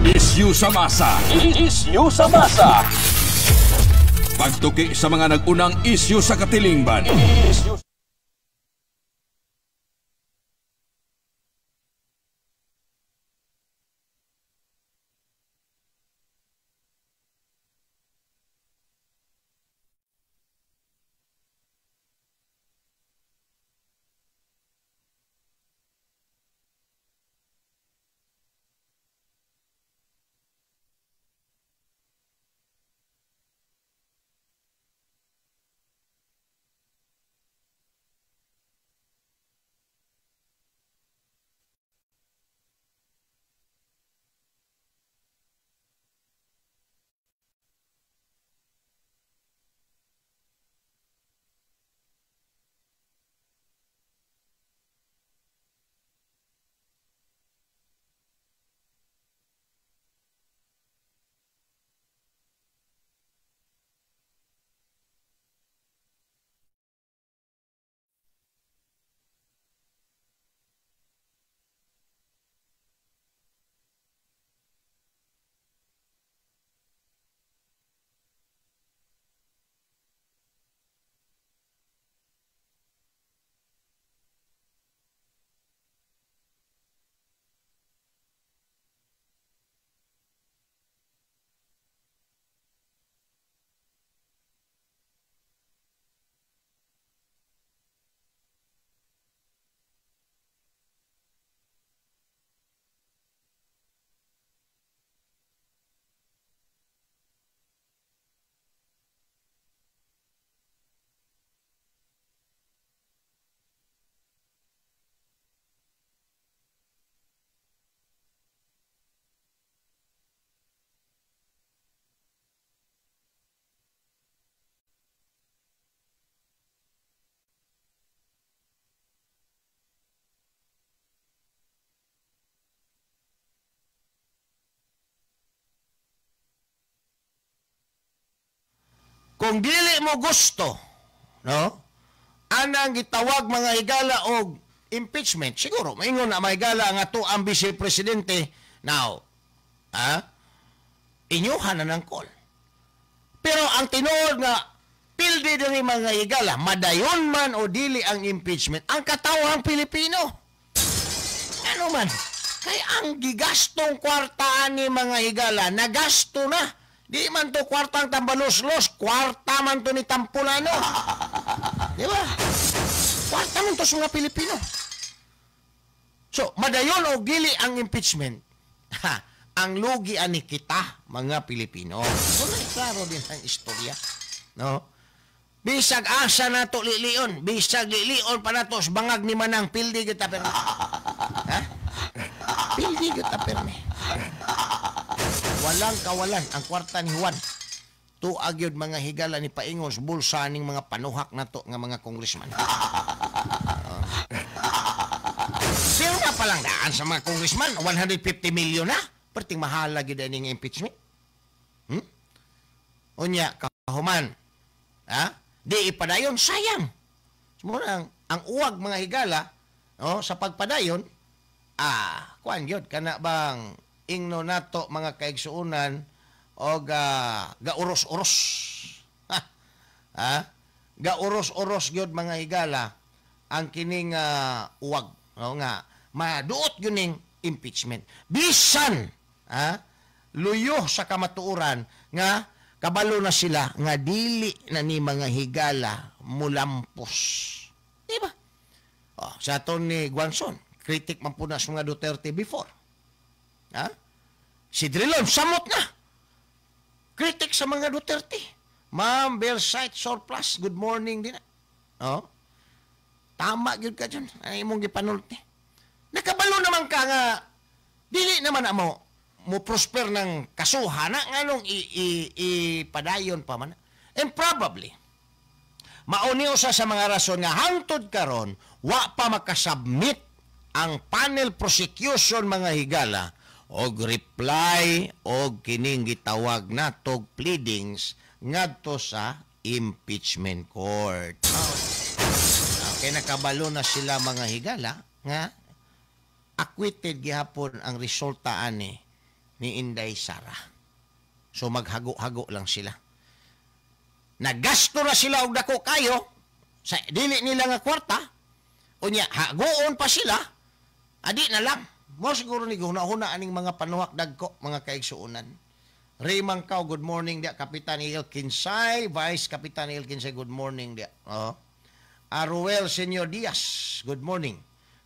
Isyu sa masa. Isyu sa masa. Pagtuki sa mga nag-unang isyu sa katilingban. Isyu. Kung dili mo gusto, no? Anang gitawag mga higala og impeachment, siguro maingon na mga higala nga to ang vice presidente now. Ha? Inyuhan na ng call. Pero ang tinuod nga pildi diri mga higala, madayon man o dili ang impeachment, ang katawhang Pilipino. Ano man? Kay ang gigastong kwarta ni mga higala, nagasto na. Di man to kwartang tambalos-los, kwarta man to ni Tampulano. Di ba? Kwarta man to sa mga Pilipino. So, madayon o dili ang impeachment, ha, ang lugi ani kita, mga Pilipino. So, klaro din ang istorya. No? Bisag asa na to lilion, bisag lilion pa na to, bangag ni Manang, pildi kita permi. Ha? Pildi kita permi. Walang kawalan ang kwarta ni Juan. Tuag yun mga higala ni Paingon sa bulsa ning mga panuhak na to nga mga congressman. Pero nga palang daan sa mga congressman, 150 million na. Perting mahala gyud ning impeachment. Unya, kahuman. Ha? Di ipadayon, sayang. Muna ang uwag mga higala, no, sa pagpadayon, kuan gyud kana bang ingno nato mga kaigsuonan og gauros-uros. Ha? Ha? Gauros-uros gyud mga higala ang kining uwag, no, nga maduot gyud ning impeachment. Bisan ha, luyo sa kamatuoran nga kabalo na sila nga dili na ni mga higala mulampos. Di ba? Oh, sa aton ni Guanzon, critic man po na sa mga Duterte before. Ha? Si Drilon, samot na. Critic sa mga Duterte. Ma'am, Bersite Surplus, good morning din. Oh. Tama gyud ka dyan. Ay, imong gipanulti. Nakabalo naman ka nga, dili naman amo mo prosper ng kasuha na nganong ipadayon pa man. And probably, mauni usa sa mga rason nga hangtod karon wa pa makasubmit ang panel prosecution mga higala og reply og kining gitawag natog pleadings ngadto sa impeachment court. Okay, nakabalo na sila mga higala nga Acquitted gihapon ang resulta ani ni Inday Sara. So maghago-hago lang sila. Nagasto na sila og dako kayo sa dili nila nga kwarta. Unya hagoon pa sila. Adi na lang. Mo siguro ni guna-huna aning mga panuhak dagko, mga kaigsuonan. Ray Mangkaw, good morning dia. Kapitan Il Kinsay, Vice Kapitan Il Kinsay, good morning dia. Oh. Aruel Senyor Diaz, good morning.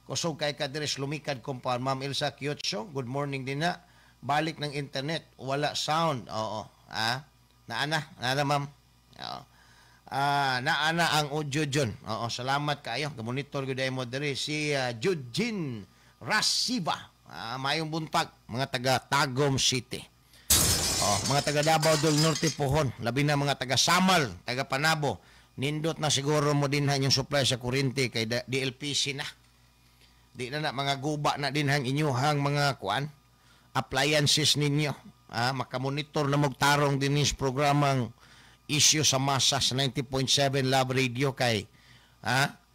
Kusog kay Kadres Lumikad Compound. Ma'am Ilsa Kiyotso, good morning din na. Balik ng internet, wala sound. Oo. Ah, naana, naana ma'am. Oo. Ah, naana ang audio dyan. Oo, salamat kaayo. Gamonitor gyud mo diri si Jujin Rasiba. Ah, mayong buntag mga taga Tagum City. Oh, mga taga Davao del Norte pohon, labi na mga taga Samal, taga Panabo. Nindot na siguro mo dinhan yung supply sa kuryente kay DLPC na. Di na na mga guba na dinhang inyuhang mga kuan appliances ninyo. Ah, makamonitor na mogtarong din sa programang Issue sa Masa sa 90.7 Love Radio kay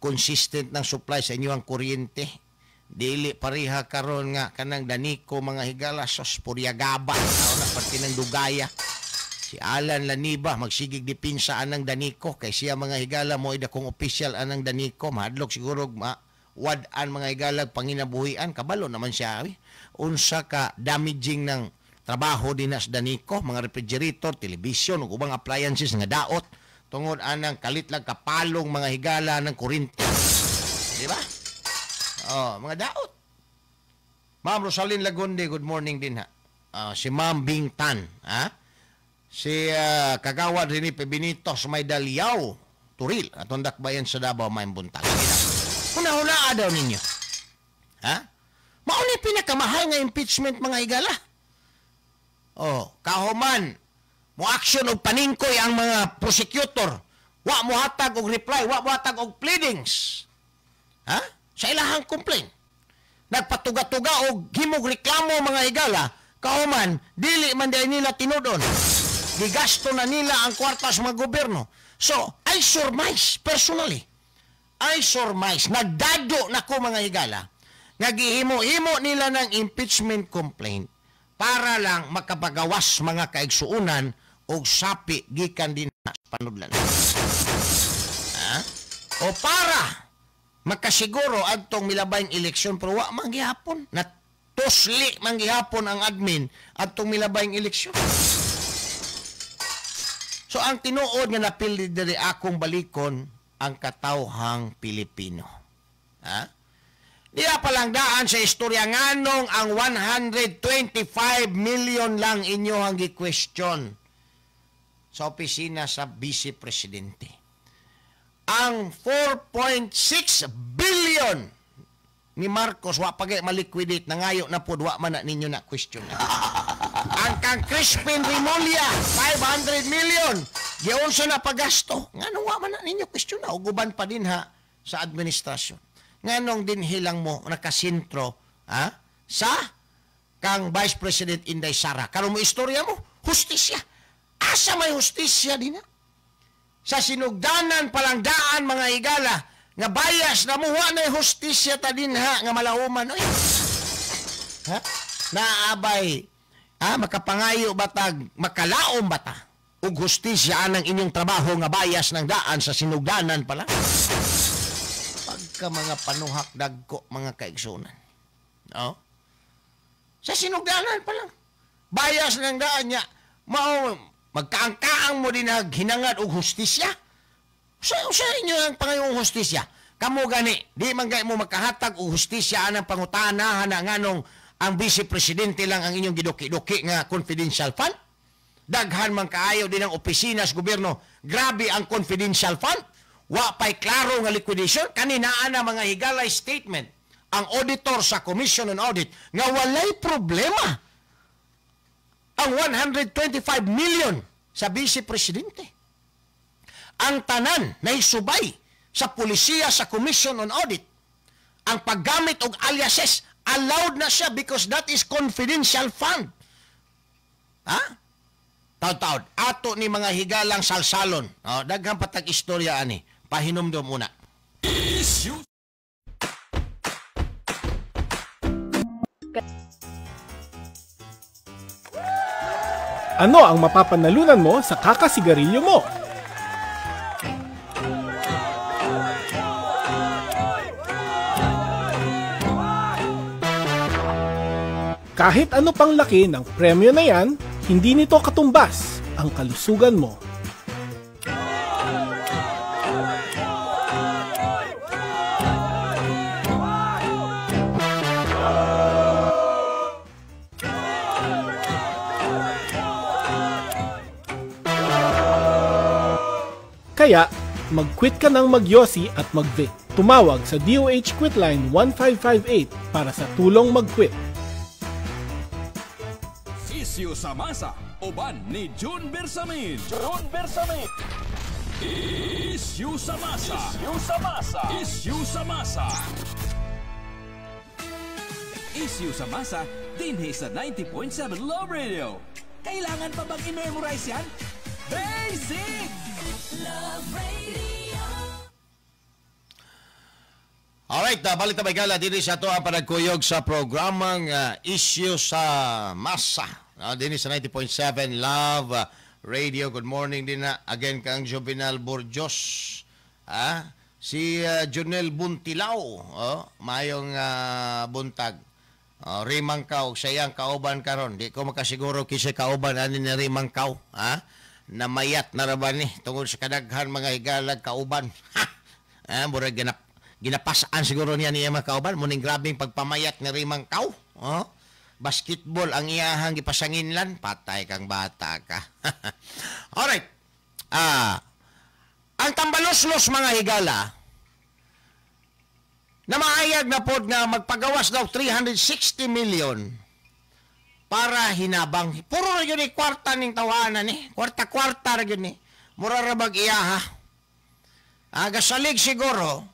consistent ng supply sa inyong kuryente. Dili pareha karon nga kanang Daniko mga higala sos puryagaba na parte ng dugaya. Si Alan Laniba magsigig dipinsa anang Daniko kay siya mga higala mo ida kong official anang Daniko mahadlok siguro wad-an mga higala panginabuhian kabalo naman siya eh. Unsa ka damaging ng trabaho din sa Daniko, mga refrigerator, television ug ubang appliances nga daot tungod anang kalit lang kapalong mga higala ng kuryente. Di ba? Oh, mga daot. Ma'am Rosalyn Lagunde, good morning din ha. Si Ma'am Bing Tan, ha? Si Kagawad Rene Benito sa may Dalyaw, Turil, atong dakbayan sa Davao, may buntag. Huna-huna daw ninyo. Ha? Mao ni pinakamahal nga impeachment mga higala. Oh, kahuman mo action og paningkoy ang mga prosecutor. Wa mo hatag og reply, wa mo hatag og pleadings. Ha? Sa ilahang complaint. Nagpatuga-tuga og himog reklamo mga higala, kahuman dili man dai nila tinudon. Gigasto na nila ang kwarta sa mga gobyerno. So, I surmise personally. I surmise, nagdado na ko mga higala, nga gihimo-himo nila ng impeachment complaint para lang makapagawas mga kaigsuunan og sapi gikan din sa panudlan. Ha? O para makasiguro adtong milabayng eleksyon pero wa man gihapon. Natusli man gihapon ang admin adtong milabayng eleksyon. So ang tinuod nga napili diri akong balikon ang katawhang Pilipino. Ha? Diya palang daan sa istorya nganong ang 125 million lang inyo ang gi-question sa opisina sa Vice Presidente. Ang 4.6 billion ni Marcos wa pa gay maliquidate, nangayo na pod wa man na ninyo na question. Ang kang Crispin Remulla 500 million giunsa na pagasto, nganong wa man na ninyo question na, ug uban pa din ha sa administrasyon. Nganong dinhilang mo nakasentro ha sa kang Vice President Inday Sara. Karon mo istorya mo, hustisya. Asa may hustisya din ha? Sa sinugdanan palangdaan mga higala nga bias na mo, wa na hustisya ta din ha nga malauman oy. Ha? Naabay ha makapangayo batag makalaom bata og hustisya anang inyong trabaho nga bias ng daan sa sinugdanan pala. Pagka mga panuhak dagko mga kaigsunan. No? Sa sinugdanan pa lang. Bias ng daan niya. Mao magkaangkaang mo din hinangad og hustisya. Sa inyo ang pangayong hustisya. Kamo gani, di man gay mo makahatag og hustisya anang pangutana na nganong ang vice presidente lang ang inyong giduki-duki nga confidential fund. Daghan man kaayo din ang opisina sa gobyerno. Grabe ang confidential fund. Wa pa'y klaro nga liquidation. Kaninaan na mga higalay statement ang auditor sa Commission on Audit nga walay problema ang 125 million sa vice presidente. Ang tanan na isubay sa pulisiya sa Commission on Audit, ang paggamit og aliases, allowed na siya because that is confidential fund. Ha? Taud-taud. Ato ni mga higalang salsalon. Oh, daghang patag istorya ani. Pahinumdum muna. Issue. Ano ang mapapanalunan mo sa kakasigarilyo mo? Kahit ano pang laki ng premyo na yan, hindi nito katumbas ang kalusugan mo. Kaya, mag-quit ka ng magyosi at mag-vape. Tumawag sa DOH Quitline 1558 para sa tulong mag-quit. Isyu sa masa, uban ni June Bersamin. June Bersamin. Isyu sa masa. Isyu sa masa. Isyu sa masa. Isyu sa masa, dinhi sa 90.7 Love Radio. Kailangan pa bang i-memorize yan? Basic! Love Radio. Alright, balik ta gala dinhi sa ato ang panagkuyog sa programang Isyu sa Masa. Dinhi sa 90.7 Love Radio. Good morning din na again kang Jovenal Borjos. Si Junel Buntilao, oh, mayong buntag. Rimangkaw sa iyang kauban karon. Di ko makasiguro kinsa kauban ani ni Rimangkaw, ha? Namayat na ra ba ni tungod sa kadaghan mga higalag kauban. Murag ginapasaan siguro niya niya mga kauban, muning grabeng pagpamayat ni Rimangkaw. Oh? Basketball ang iyahang gipasanginlan, patay kang bata ka. Alright. Ang tambaloslos mga higala na maayag na pod nga magpagawas daw 360 million para hinabang. Puro ra gyud ni kwarta ning tawanan ni. Kwarta-kwarta ra gyud ni. Mura ra bag iyaha. Gasalig siguro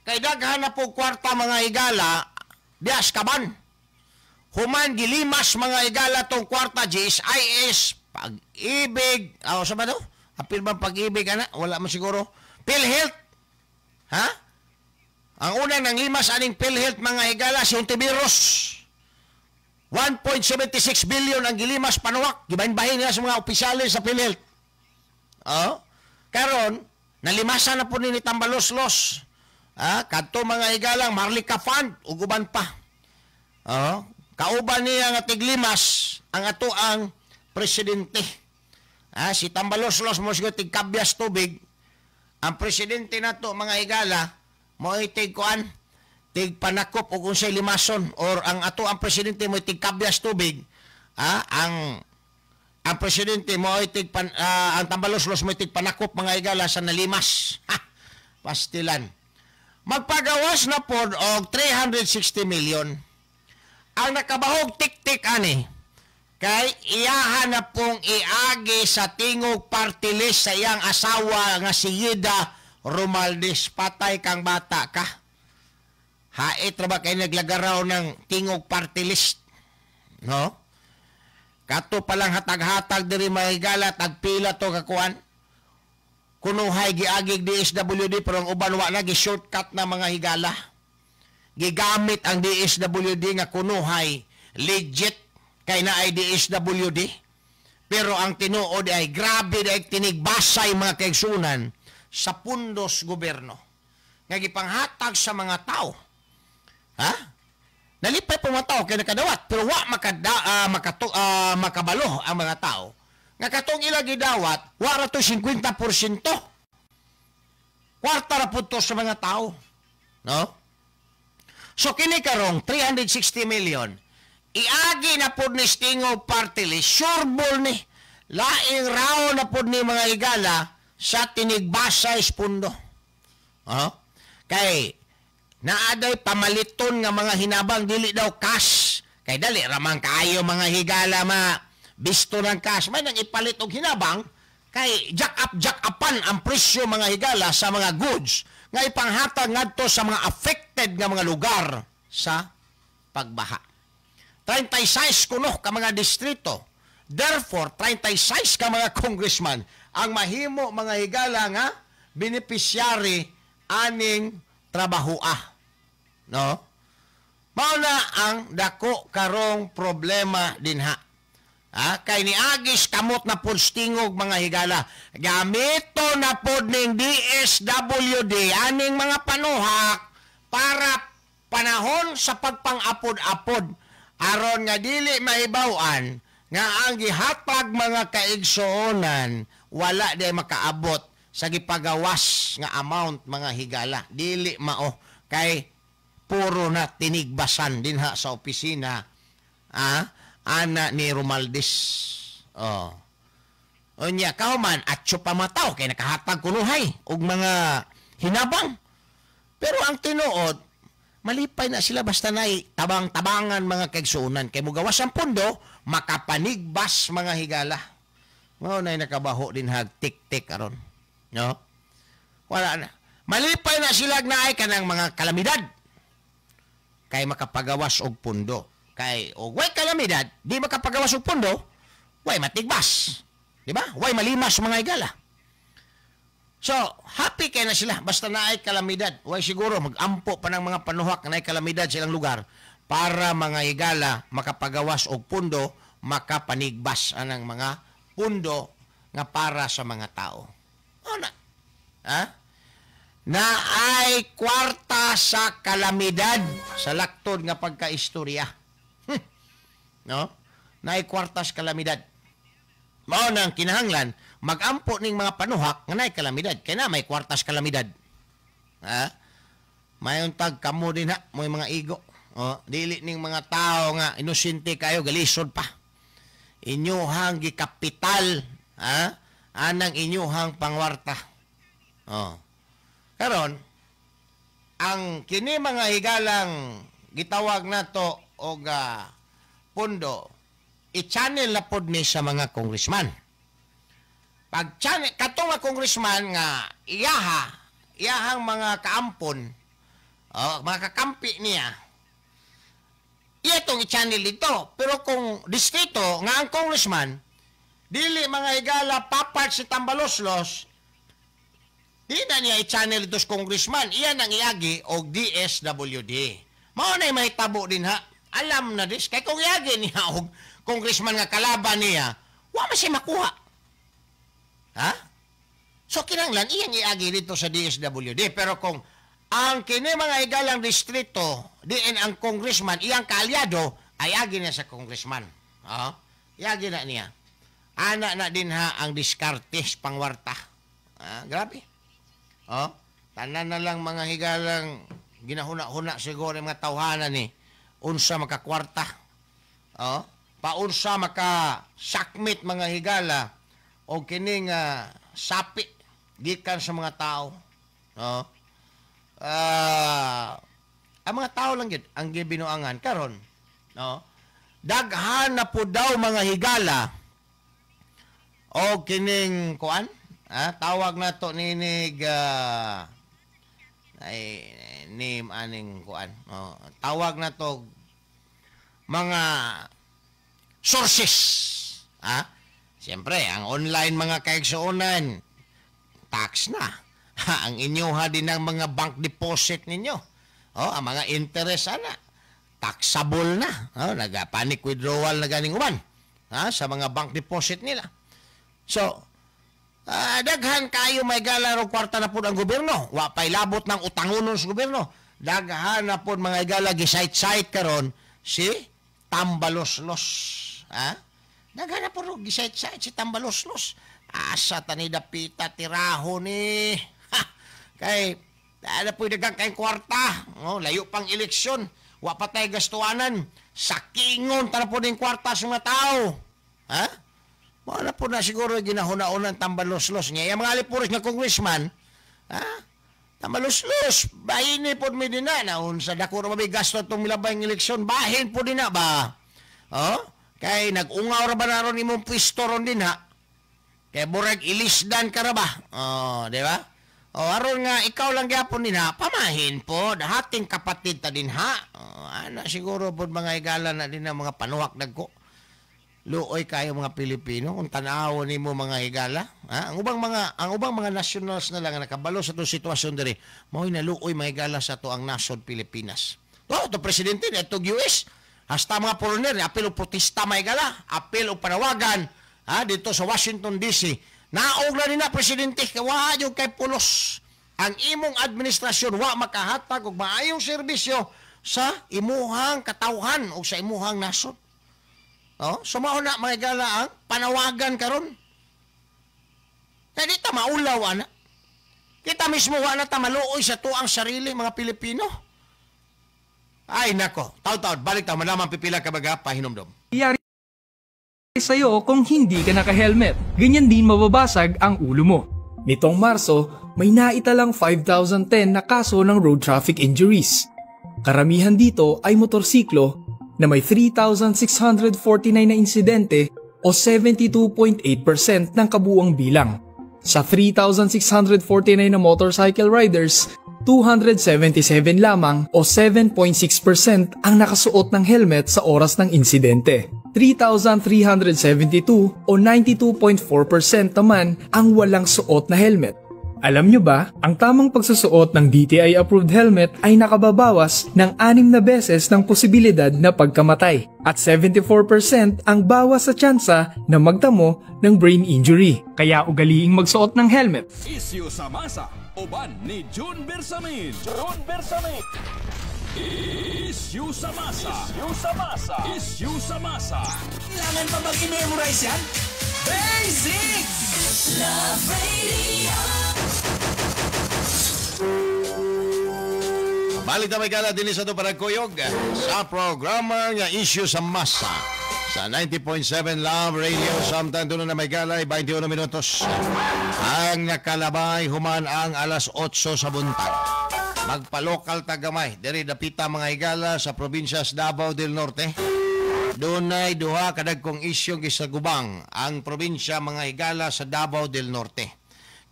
kay daghan na po kwarta mga higala dias kaban. Human gilimas mga higala tong kwarta GSIS, Pag-ibig, sa ba to? Apil bang Pag-ibig ana? Wala man siguro. PhilHealth. Ha? Ang una nang limas aning PhilHealth mga higala si Hontiveros. 1.76 billion ang gilimas panuwak. Gibahin-bahin nila sa mga opisyales sa PhilHealth. Oh? Karon, nalimasan na po ni Tambaloslos. Kadto mga higalang Maharlika Fund ug uban pa. Oh? Kauban niya nga tiglimas ang ato ang presidente. Si Tambaloslos mo siguro tigkabyas tubig. Ang presidente nato mga higala mo tig kuan, tig panakop og unsay limason, or ang ato ang presidente mo tig kabyas tubig. Ang presidente mo tig pan, ang Tambaloslos mo tig panakop mga higala sa nalimas. Ha, pastilan. Magpagawas na pod og 360 million. Ang nakabahog tik-tik ani kay iyahan na pong iagi sa tingog party list sa iyang asawa nga si Yida Romualdez. Patay kang bata ka. Hait ra ba kay naglagaraw ng tingog party list? No? Kato palang hatag-hatag diri mahigala, tagpila to kakuan. Kunuhay giagig DSWD pero ang uban wa na gi-shortcut na mga higala. Gigamit ang DSWD nga kunuhay legit kay na ay DSWD. Pero ang tinuod ay grabe ay tinigbasay mga kaigsunan sa pundos gobyerno nga gipanghatag sa mga tao. Ha? Nalipay po mga tao kay nakadawat pero wa makabalo ang mga tao nga katong ila gidawat wa ra to 50%. Kwarta ra pud to sa mga tao. No? So kini karong 360 million iagi na pud ni Stingo party list, sure ball ni laing raw na pud ni mga higala sa tinigbasa pundo. Kay naaday pamaliton nga mga hinabang dili daw cash. Kay dali ramang kaayo mga higala ma bisto ng cash. May nang ipalit og hinabang kay jack up jack upan ang presyo mga higala sa mga goods nga ipanghatag ngadto sa mga affected nga mga lugar sa pagbaha. 36 kuno ka mga distrito. Therefore, 36 ka mga congressman ang mahimo mga higala nga beneficiary aning trabahoa. No? Mao na ang dako karong problema dinha. Ha? Kay niagis kamot na pod stingog, mga higala. Gamito na pod ning DSWD aning mga panuhak para panahon sa pagpang-apod-apod, aron nga dili mahibaw-an nga ang gihatag, mga kaigsuonan, wala di makaabot sa gipagawas nga amount, mga higala. Dili mao kay puro na tinigbasan dinha sa opisina, ah, ana ni Romualdez. Oh. Unya kahuman atso pa mataw kay nakahatag kunuhay og mga hinabang. Pero ang tinuod, malipay na sila basta nay tabang-tabangan, mga kaigsuonan, kay mugawas ang pundo, makapanigbas, mga higala. Mao nay nakabaho din hag tik-tik aron. No? Wala na. Malipay na sila naay kanang mga kalamidad kay makapagawas og pundo. Kay og way kalamidad, di makapagawas og pundo, way matigbas. Di ba? Way malimas, mga higala. So, happy kay na sila basta naay kalamidad. Way siguro magampo pa ng mga panuhak na naay kalamidad sa ilang lugar para, mga higala, makapagawas og pundo, makapanigbas anang mga pundo nga para sa mga tao. Ano na? Ha? Na ay kwarta sa kalamidad sa laktod nga pagkaistorya. No? Naay kwarta sa kalamidad. Mao nang kinahanglan magampo ning mga panuhak nga naay kalamidad kay na may kwarta sa kalamidad. Ha? Mayon tag kamo din ha, mo'y mga igo. Oh, dili ning mga tao nga inosente kayo galisod pa. Inyuhang gikapital, ha? Anang inyuhang pangwarta. Oh. Karon, ang kini, mga higalang, gitawag nato og pundo, i-channel na pod ni sa mga congressman. Pag channel katong nga congressman nga iyaha, iyahang mga kaampon, oh, mga kakampi niya, iya itong i-channel dito. Pero kung distrito nga ang congressman, dili, mga higala, papart si Tambaloslos, di na niya i-channel ito sa congressman. Iyan ang iagi og DSWD. Mao na mahitabo din ha. Alam na dis. Kay kung iagi niya og congressman nga kalaban niya, wa man siya makuha. Ha? So kinahanglan iyang iagi dito sa DSWD. Pero kung ang kini, mga higalang, distrito, diin ang congressman, iyang kaalyado, ay agi niya sa congressman. Ha? Iagi na niya. Ana na din ha ang diskarte sa pangwarta. Ah, grabe. Oh, tanan na lang, mga higalang, ginahuna-huna siguro yung mga tawhana ni unsa makakwarta. Oh, paunsa maka sakmit, mga higala, o kining sapi gikan sa mga tao. Oh. Ang mga tao lang gyud ang gibinuangan karon, no? Daghan na po daw, mga higala, o kining kuan, ah, tawag na to ninig ay name aning kuan. Oh, tawag na to mga sources. Ah, siyempre, ang online, mga kaigsuonan, tax na. Ha, ang inyoha din ng mga bank deposit ninyo. Oh, ang mga interest ana, taxable na. Oh, naga-panic withdrawal na ganing uban. Ha, sa mga bank deposit nila. So, daghan kayo may gala og kwarta na pud ang gobyerno. Wa pa'y labot ng utangonon sa gobyerno. Daghan na pud, mga higala, gisite-site karon si Tambaloslos. Ha? Daghan na pud og gisite-site si Tambaloslos. Asa tani dapita tiraho ni. Ha! Kay ana po'y daghang kayong kwarta. Oh, layo pang eleksyon. Wa pa tay gastuanan. Sakingon ta na po ning kwarta sa mga tao. Ha? Mao na po na siguro ginahuna-unan Tambaloslos niya. Yung mga alipures nga congressman, ha? Tambaloslos, bahini po mi din na. Naun sa dako ra mabi gasto itong milabay ng eleksyon, bahin po din na ba? Oh? Kay nag-ungaw ra ba na ron imong pwesto ron din ha? Kay burag ilisdan ka ra ba? Oh, di ba? Oh, aron nga ikaw lang gyapon din ha, pamahin po, hating kapatid ta din ha. Oh, ana siguro pod, mga higala, na din ang mga panuhak dagko. Luoy kayo mga Pilipino kung tan-awon nimo, mga higala. Ha? Ang ubang mga nationals na lang nga nakabalo sa itong sitwasyon diri, mao'y naluoy, mga higala, sa ato ang nasod Pilipinas. Oh, to presidente ni atong US. Hasta mga foreigner apil og protesta, mga higala, apil og panawagan, ha, dito sa Washington DC. Naog na nina, presidente, kay wa gyud kay pulos. Ang imong administrasyon wa makahatag og maayong serbisyo sa imuhang katawhan o sa imuhang nasod. Oh, so mao na, mga higala, ang panawagan karon. Kaya di ta maulaw ana. Kita mismo wa na ta maluoy sa tuang sarili, mga Pilipino. Ay nako, taw-taw, balik ta malaman pipila ka baga pahinomdom. Yari sa'yo kung hindi ka naka-helmet. Ganyan din mababasag ang ulo mo. Nitong Marso, may naitalang 5,010 na kaso ng road traffic injuries. Karamihan dito ay motorsiklo na may 3,649 na insidente o 72.8% ng kabuuang bilang. Sa 3,649 na motorcycle riders, 277 lamang o 7.6% ang nakasuot ng helmet sa oras ng insidente. 3,372 o 92.4% naman ang walang suot na helmet. Alam nyo ba, ang tamang pagsusuot ng DTI-approved helmet ay nakababawas ng 6 na beses ng posibilidad na pagkamatay at 74% ang bawas sa tsansa na magtamo ng brain injury. Kaya ugaliing magsuot ng helmet. Isyu sa masa, uban ni June Bersamin. June Bersamin. Isyu sa masa. Isyu sa masa. Isyu sa masa. Kailangan pa bang i-memorize yan? Basic! Love Radio. Balik na may gala din sa ito para kuyog sa programa nga Issue sa Masa sa 90.7 Love Radio. Samtang doon na may gala, 21 minutos ang nakalabay human ang alas 8 sa buntag. Magpalokal tagamay diri dapita, mga higala, sa probinsya sa Davao del Norte. Dunay duha kadagkong isyong gisagubang ang probinsya, mga higala, sa Davao del Norte.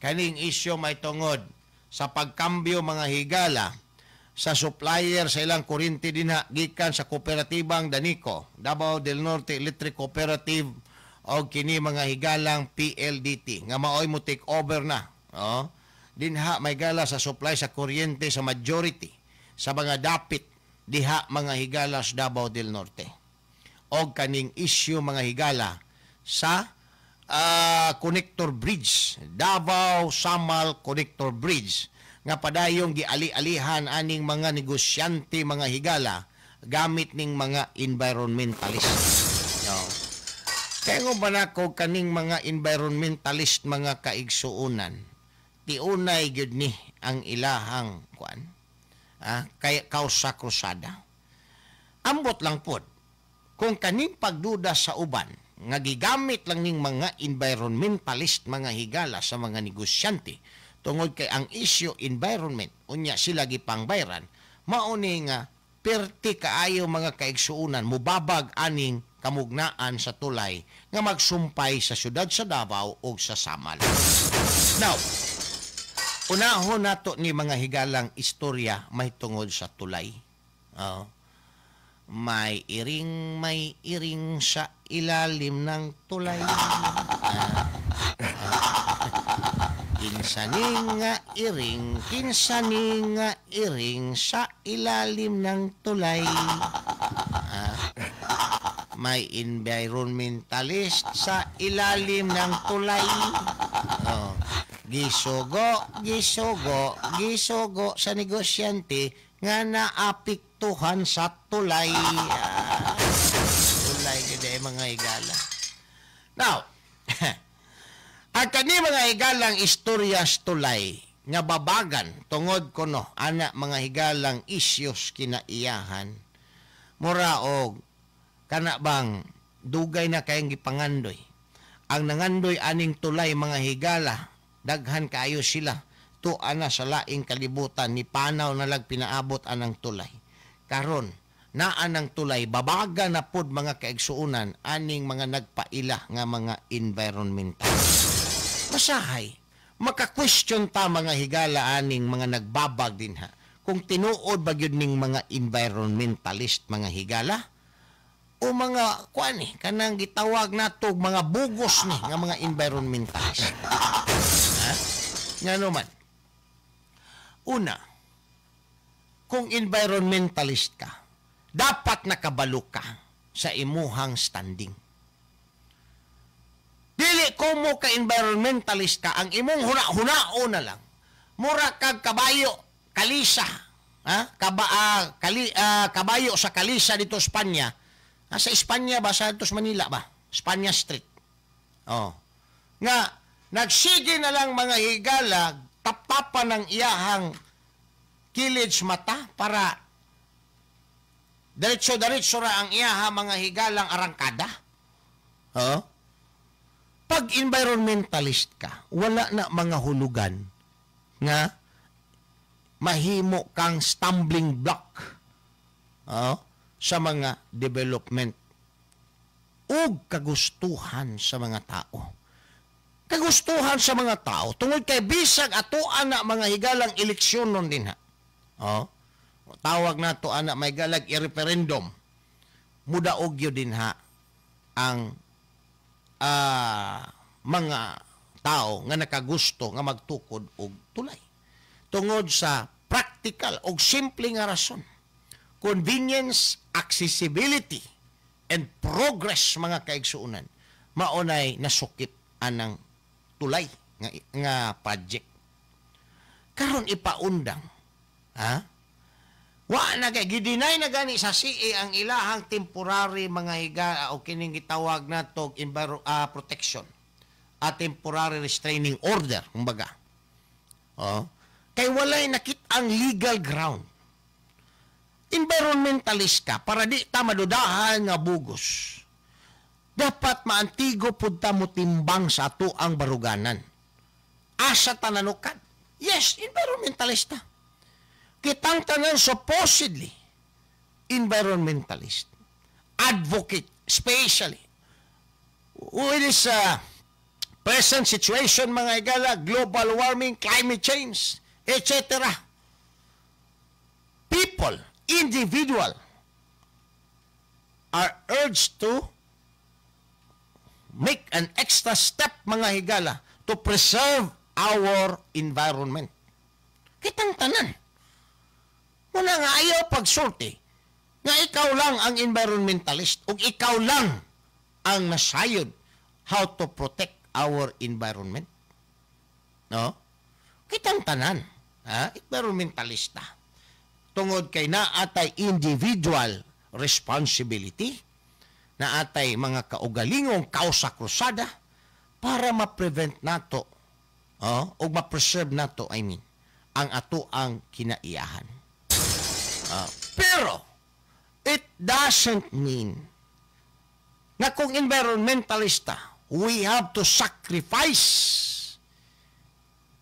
Kaning isyu may tungod sa pagkambyo, mga higala, sa supplier sa ilang kuryente dinha gikan sa kooperatibang Danico, Davao del Norte Electric Cooperative, og kini, mga higalang PLDT nga maoy mo take over na. Oh, dinha may gala sa supply sa kuryente sa majority sa mga dapit diha, mga higala, sa Davao del Norte. Og kaning issue, mga higala, sa connector bridge, Davao Samal Connector Bridge, nga padayong giali-alihan aning mga negosyante, mga higala, gamit ning mga environmentalist. No. Kaya nga ba nako kaning mga environmentalist, mga kaigsuunan, tiunay gyud ni ang ilahang kuan, kay kausa krusada. Ambot lang pod kung kaning pagduda sa uban nga gigamit lang ning mga environmentalist, mga higala, sa mga negosyante tungod kay ang issue environment, unya sila gipangbayran, mao ni nga perti kaayo, mga kaigsuunan, mubabag aning kamugnaan sa tulay nga magsumpay sa syudad sa Davao ug sa Samal. Now, unahon nato ni, mga higalang, istorya mahitungod sa tulay. Oh. May iring sa ilalim ng tulay. Ah. Kinsa ni nga iring, kinsa ni nga iring sa ilalim ng tulay. Ah. May environmentalist sa ilalim ng tulay. Oh. Gisugo, gisugo, gisugo sa negosyante nga naapektuhan sa tulay. Ah, tulay gid eh, mga higala. Now, ang kani, mga higalang, istorya sa tulay nga babagan tungod kuno ana, mga higalang, isyos kinaiyahan, mura og kana bang dugay na kayong gipangandoy. Ang nangandoy aning tulay, mga higala, daghan kaayo sila tuwa na sa laing kalibutan ni panaw na lag pinaabot anang tulay. Karon naa ng tulay, babaga na pod, mga kaigsuonan, aning mga nagpaila nga mga environmental. Masahay maka-question ta, mga higala, aning mga nagbabag dinha kung tinuod ba gyud ning mga environmentalist, mga higala, o mga kuan eh, kanang gitawag nato mga bugos ni nga mga environmentalist. Ha? Ngano man? Una, kung environmentalist ka, Dapat nakabalo ka sa imuhang standing. Dili ko mo ka environmentalist ka, ang imong huna-hunao na lang. Mura kag kabayo, kalisa. Ha? Kabayo sa kalisa dito Espanya. Ha, sa Espanya ba? Sa dito sa Manila ba? Espanya Street. Oh. Nga, nagsige na lang mga higala, taptapan ng iyahang kilid mata para diretso-diretso ra ang iyaha mga higalang arangkada. Oh. Pag environmentalist ka, wala na mga hulugan nga mahimo kang stumbling block, oh, sa mga development ug kagustuhan sa mga tao. Kagustuhan sa mga tao tungod kay bisag atoan na mga higalang eleksyon nun din ha. Oh, tawag nato ana may galag i-referendum. Mudaog yun din ha ang mga tao nga nakagusto nga magtukod og tulay. Tungod sa practical og simple nga rason. Convenience, accessibility, and progress mga kaigsuonan. Maunay nasukip anang tulay nga project. Karon ipaundang, ha? Wa na kay gideny na gani sa CA ang ilahang temporary mga higa o kining gitawag nato protection a temporary restraining order kumbaga. Oh. Kay walay nakit-ang legal ground. Environmentalist ka para di ta madudahan nga bugos. Dapat maantigo pud ta mo timbang sa ato ang baruganan. Asa tananukan? Yes, environmentalista. Kitang tanan supposedly environmentalist. Advocate, especially. With this present situation, mga igala, global warming, climate change, etc. People, individual, are urged to make an extra step, mga higala, to preserve our environment. Kitang tanan. Muna nga ayaw pagsulti nga ikaw lang ang environmentalist o ikaw lang ang nasayod how to protect our environment. No? Kitang tanan, ha? Environmentalista. Tungod kay naatay individual responsibility, naatay mga kaugalingong kausa krusada para ma-prevent nato, oh, o ma-preserve nato, I mean, ang ato ang kinaiyahan. Pero, it doesn't mean na kung environmentalista, we have to sacrifice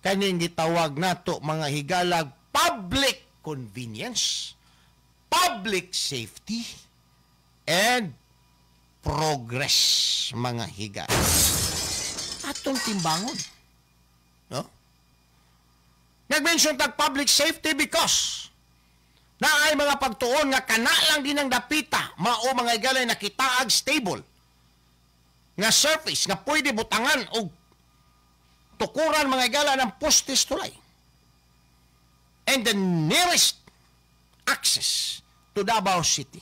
kaning gitawag nato mga higalag public convenience, public safety, and progress mga higala. Atong timbangon. No? Nag-mention tag public safety because na ay mga pagtuon nga kana lang din ang dapita mao mga higalay nakitaag stable nga surface nga pwede butangan og tukuran mga higala ng postes tulay. And the nearest access to Davao City.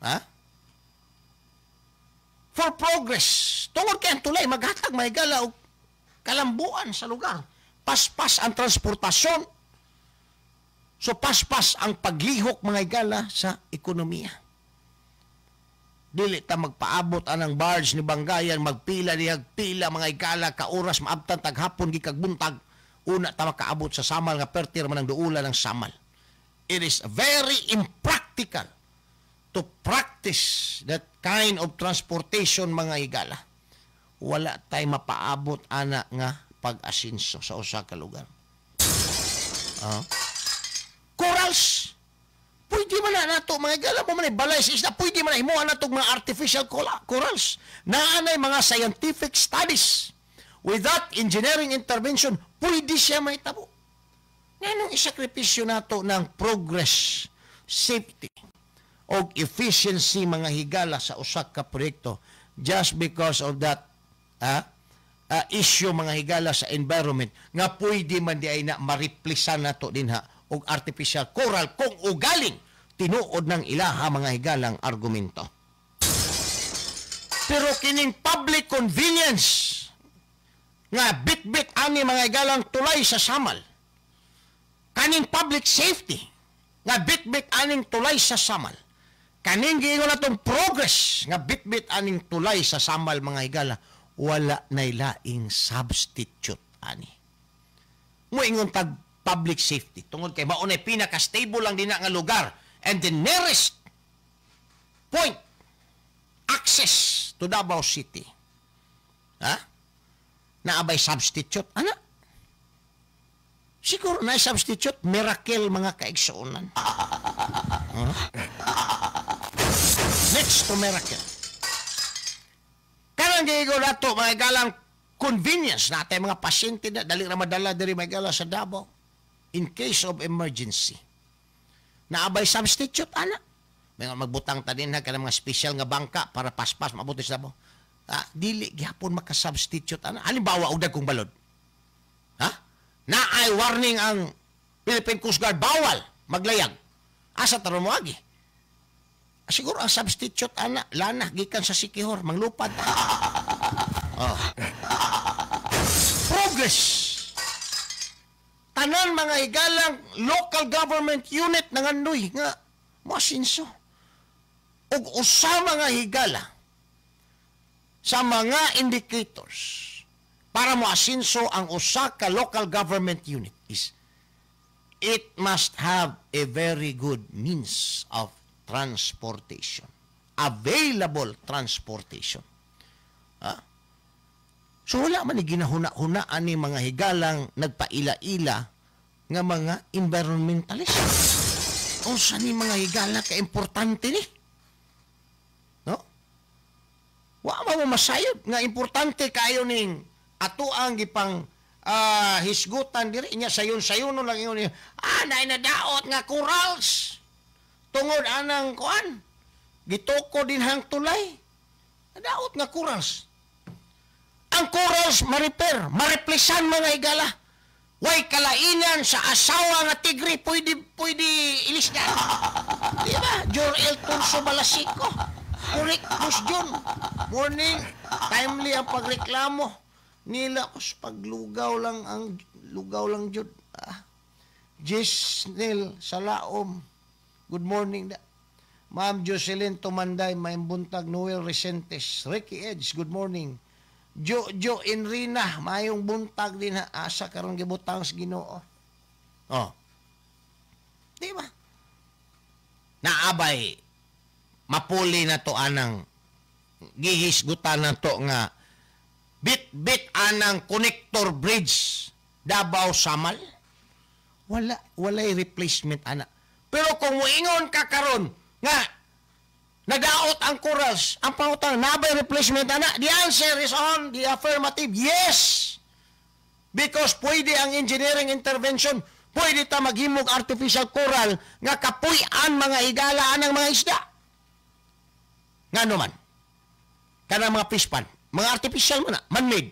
Ha? For progress. Tungod kay ang tulay maghatag mga higala og kalambuan sa lugar. Paspas ang transportasyon. So paspas ang paglihok mga higala sa ekonomiya. Dili ta magpaabot anang barge ni Bangayan, magpila dihag pila mga higala ka oras maabtan taghapon gikag buntag una ta makaabot sa Samal nga pertir man ang duula ng Samal. It is very impractical to practice that kind of transportation mga higala. Wala tay mapaabot ana nga pag-asinso sa usa ka lugar. Corals. Pwede man na nato mga higala mo man balay sa isla, pwede man na himuha nato mga artificial corals. Naanay mga scientific studies. Without engineering intervention, pwede siya mahitabo. Nganong isakripisyo nato ng progress, safety, o efficiency mga higala sa usa ka proyekto just because of that issue mga higala sa environment nga pwede man di ay na mariplisan nato dinha og artificial coral kung ugaling tinuod ng ilaha mga higalang argumento. Pero kining public convenience nga bit-bit ani mga higalang tulay sa Samal, kaning public safety nga bit-bit aning tulay sa Samal, kaning giingon natong progress nga bit-bit aning tulay sa Samal mga higala, wala nay laing substitute ani. Moingon tag public safety tungod kay mao nay pinaka-stable lang dinha nga lugar and the nearest point access to Davao City. Ha? Naabay substitute ana? Siguro na substitute miracle mga kaigsuonan. Huh? Next to miracle. Kanang giingon nato mga galang convenience natin mga pasyente na dali ra madala diri mga gala sa Davao in case of emergency. Naabay substitute ana? May magbutang ta din ha kanang mga special nga bangka para paspas mabuti sa Davao. Ah, dili gyapon maka-substitute ana. Halimbawa og dagkong balod. Ha? Naay warning ang Philippine Coast Guard, bawal maglayag. Asa taron mo agi? Siguro ang substitute ana lana gikan sa Sikihor manglupad. Oh. Progress. Tanan mga higalang local government unit nangandoy nga moasinso. Ug usa mga higala sa mga indicators para moasinso ang usa ka local government unit is it must have a very good means of transportation. Available transportation. Ha? So wala man ni ginahuna-hunaan ni mga higalang nagpaila-ila nga mga environmentalist. Unsa ni mga higala ka importante ni? No? Wa man mo masayod nga importante kayo ning ato ang gipang hisgutan diri nya sayon-sayon lang ingon niya. Ah, naay nadaot nga corals. Tungod anang kuan. Gitoko din hang tulay. Nadaot nga corals. Ang corals ma-repair, ma-replacean mga higala. Way kalainan sa asawa nga tigre, pwede ilis na. Di ba? Jorel Tunso Balasico. Correct, Boss John. Morning, timely ang pagreklamo. Nila, kus paglugaw lang ang lugaw lang jud. Ah. Gisnel Salaom. Good morning da. Ma'am Jocelyn Tumanday, maayong buntag. Noel Resentes. Ricky Edge, good morning. Jojo Enrina, mayong buntag din ha. Asa karon gibutang sa Ginoo. Oh. Di ba? Naabay mapuli na to anang gihisgutan na to nga bit-bit anang connector bridge Davao Samal. Wala, walay replacement ana. Pero kung moingon ka karon nga nadaot ang corals, ang pangutang, nabay replacement ana? The answer is on the affirmative, yes. Because pwede ang engineering intervention, pwede ta maghimog artificial coral nga kapuy-an mga higala anang mga isda. Ngano man? Kanang mga fish pond, mga artificial man na, man-made.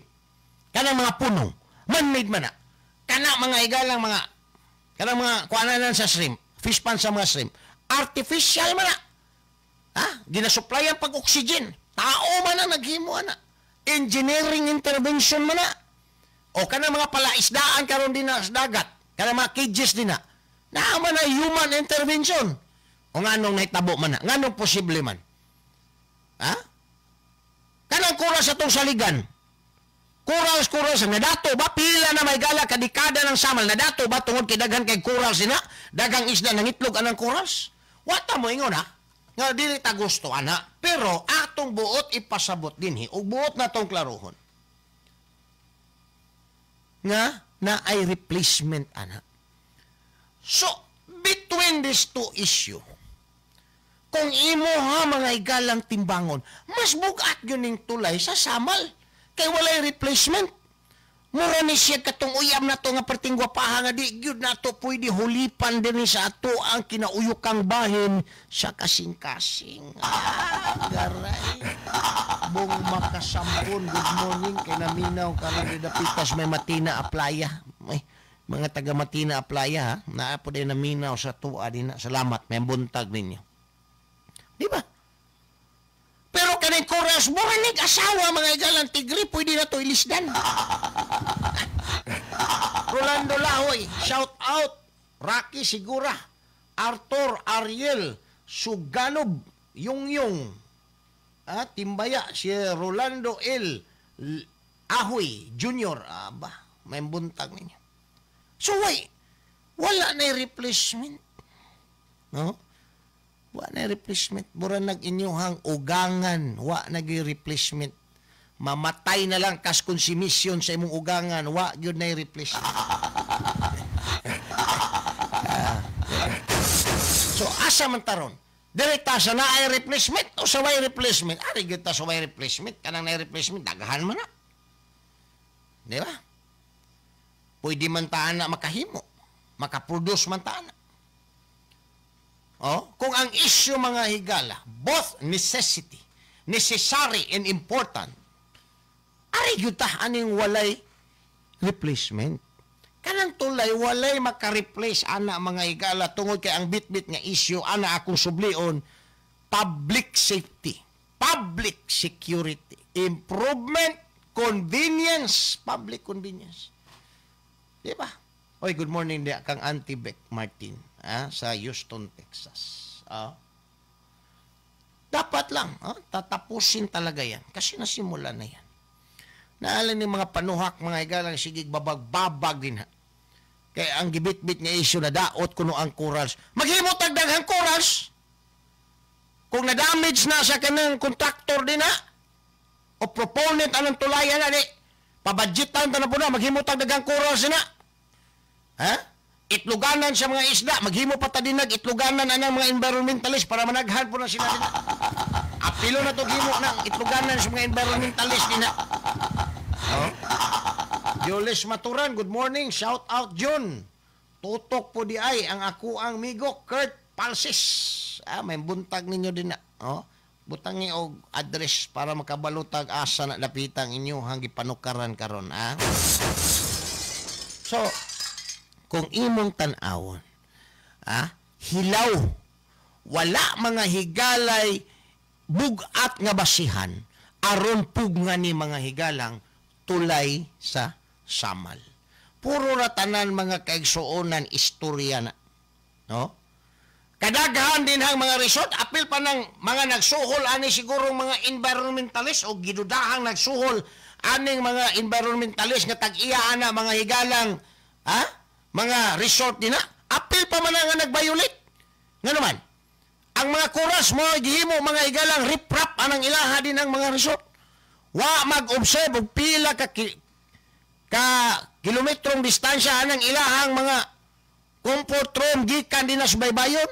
Kanang mga punong, man-made man na. Kana mga higalang mga, kanang mga kuananan sa shrimp, fish pond sa mga shrimp, artificial man na. Ha? Ginasuplayan pag oxygen. Tao man ang naghimo ana. Engineering intervention man na. O kanang mga palaisdaan karon din na sa dagat, kanang mga cages din na. Naa man na human intervention. O nganong nahitabo man na? Nganong posible man? Ha? Kanang kuras sa tong saligan. Corals, corals, nadato ba? Pila na may gala kadikada ng Samal. Nadato ba tungod kay daghan kay corals na? Daghang isda nangitlog anang corals? Wata mo ingon ha? Nga dili ta gusto ana, pero atong buot ipasabot dinhi ug buot na tong klarohon nga na ay replacement ana. So between these two issue, kung imo ha mga igalang timbangon, mas bugat yun ning tulay sa Samal kay walay replacement. Mura ni siya katong uyab na to nga perting gwapaha nga di gyud na to pwede hulipan din sa ato ang kinauyokang bahin sa kasing-kasing. Ah, garay. Bong makasampon, good morning kay naminaw karon dapitas may matina a playa. May Mga taga Matina Aplaya ha, naa po din naminaw sa tuwa din na. Salamat, may buntag ninyo. Di ba? Pero kaning corals, mura asawa mga higalang tigre, pwede na to ilisdan. Rolando Lahoy, shout out. Rocky Sigura, Arthur Ariel, Suganob, Yung. Timbaya, si Rolando L. Ahoy Jr. Aba, may buntag ninyo. So, why? Wala na replacement. No? Wa na replacement. Mura nag inyuhang ugangan. Wa na replacement. Mamatay na lang kas konsumisyon sa imong ugangan. Wa gyud na replacement. So, asa man taron? Direkta sa naay replacement o sa way replacement? Ari gyud ta sa way replacement. Kanang naay replacement, daghan man na. Di ba? Pwede man taan na makahimo. Makaproduce man taan na. Oh, kung ang issue mga higala, both necessity, necessary and important, ari gyud ta aning walay replacement. Kanang tulay walay maka-replace ana mga higala tungod kay ang bit-bit nga issue ana akong sublion, public safety, public security, improvement, convenience, public convenience. Di ba? Oy, good morning diya kang Auntie Beck Martin sa Houston, Texas. Dapat lang, tatapusin talaga yan kasi nasimula na yan. Naalala ni mga panuhak, mga higalang sigig babag-babag din ha. Kaya ang gibit-bit nga issue na daot kuno ang corals. Maghimo tag daghang corals. Kung na-damage na sa kanang contractor din ha, o proponent anong tulayan na di, pabudgetan ta na po na, maghimo tag daghang corals din ha. Ha? Itluganan sa mga isda, maghimo pa ta dinag itluganan anang mga environmentalist para managhan po na sila din. Apilo na to himo ng itluganan sa mga environmentalist din ha. Oh. Julius Maturan, good morning. Shout out Jun. Tutok po di ay ang ako ang migo Kurt Palsis. May buntag ninyo din na. Oh. Butangi og address para makabalutag asa na dapitang inyo hang gipanukaran karon ha. So, kung imong tan-awon, hilaw, wala mga higalay bugat nga basihan aron pugngan ni mga higalang tulay sa Samal. Puro ra tanan mga kaigsuonan istorya na. No? Kadaghan din hang mga resort, apil pa ng mga nagsuhol ani siguro mga environmentalist o gidudahang nagsuhol aning mga environmentalist nga tag-iya ana mga higalang mga resort din na. Apil pa man nga nag-violate. Nga naman, ang mga kuras mo gihimo mga higalang riprap anang ilaha din ang mga resort. Wa mag-observe og pila ka kilometrong distansya anang ilahang mga comfort room gikan din na sa baybayon.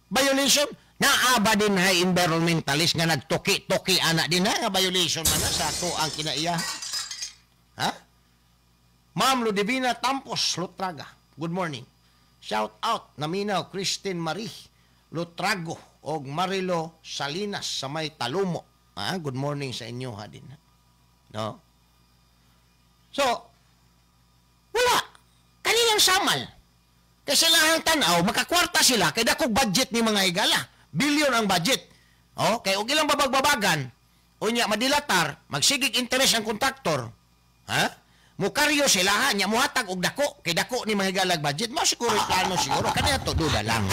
Violation. Naa ba din hay environmentalist nga nagtuki-tuki ana din ha nga violation man na sa ato ang kinaiya. Ha? Ma'am Ludivina Tampos Lutraga, good morning. Shout out naminaw Christine Marie Lutrago og Marilo Salinas sa may Talumo. Good morning sa inyo ha din. No? So, wala. Kanilang Samal. Kasi lahang tanaw, makakwarta sila kay dakog budget ni mga higala. Bilyon ang budget. Oh, kay og ilang babagbabagan, unya madilatar, magsigig interes ang kontraktor. Ha? Mukaryo sila ha, nya muhatag og dako, kay dako ni mga higala budget. Mao siguro plano siguro kaniya to duda lang.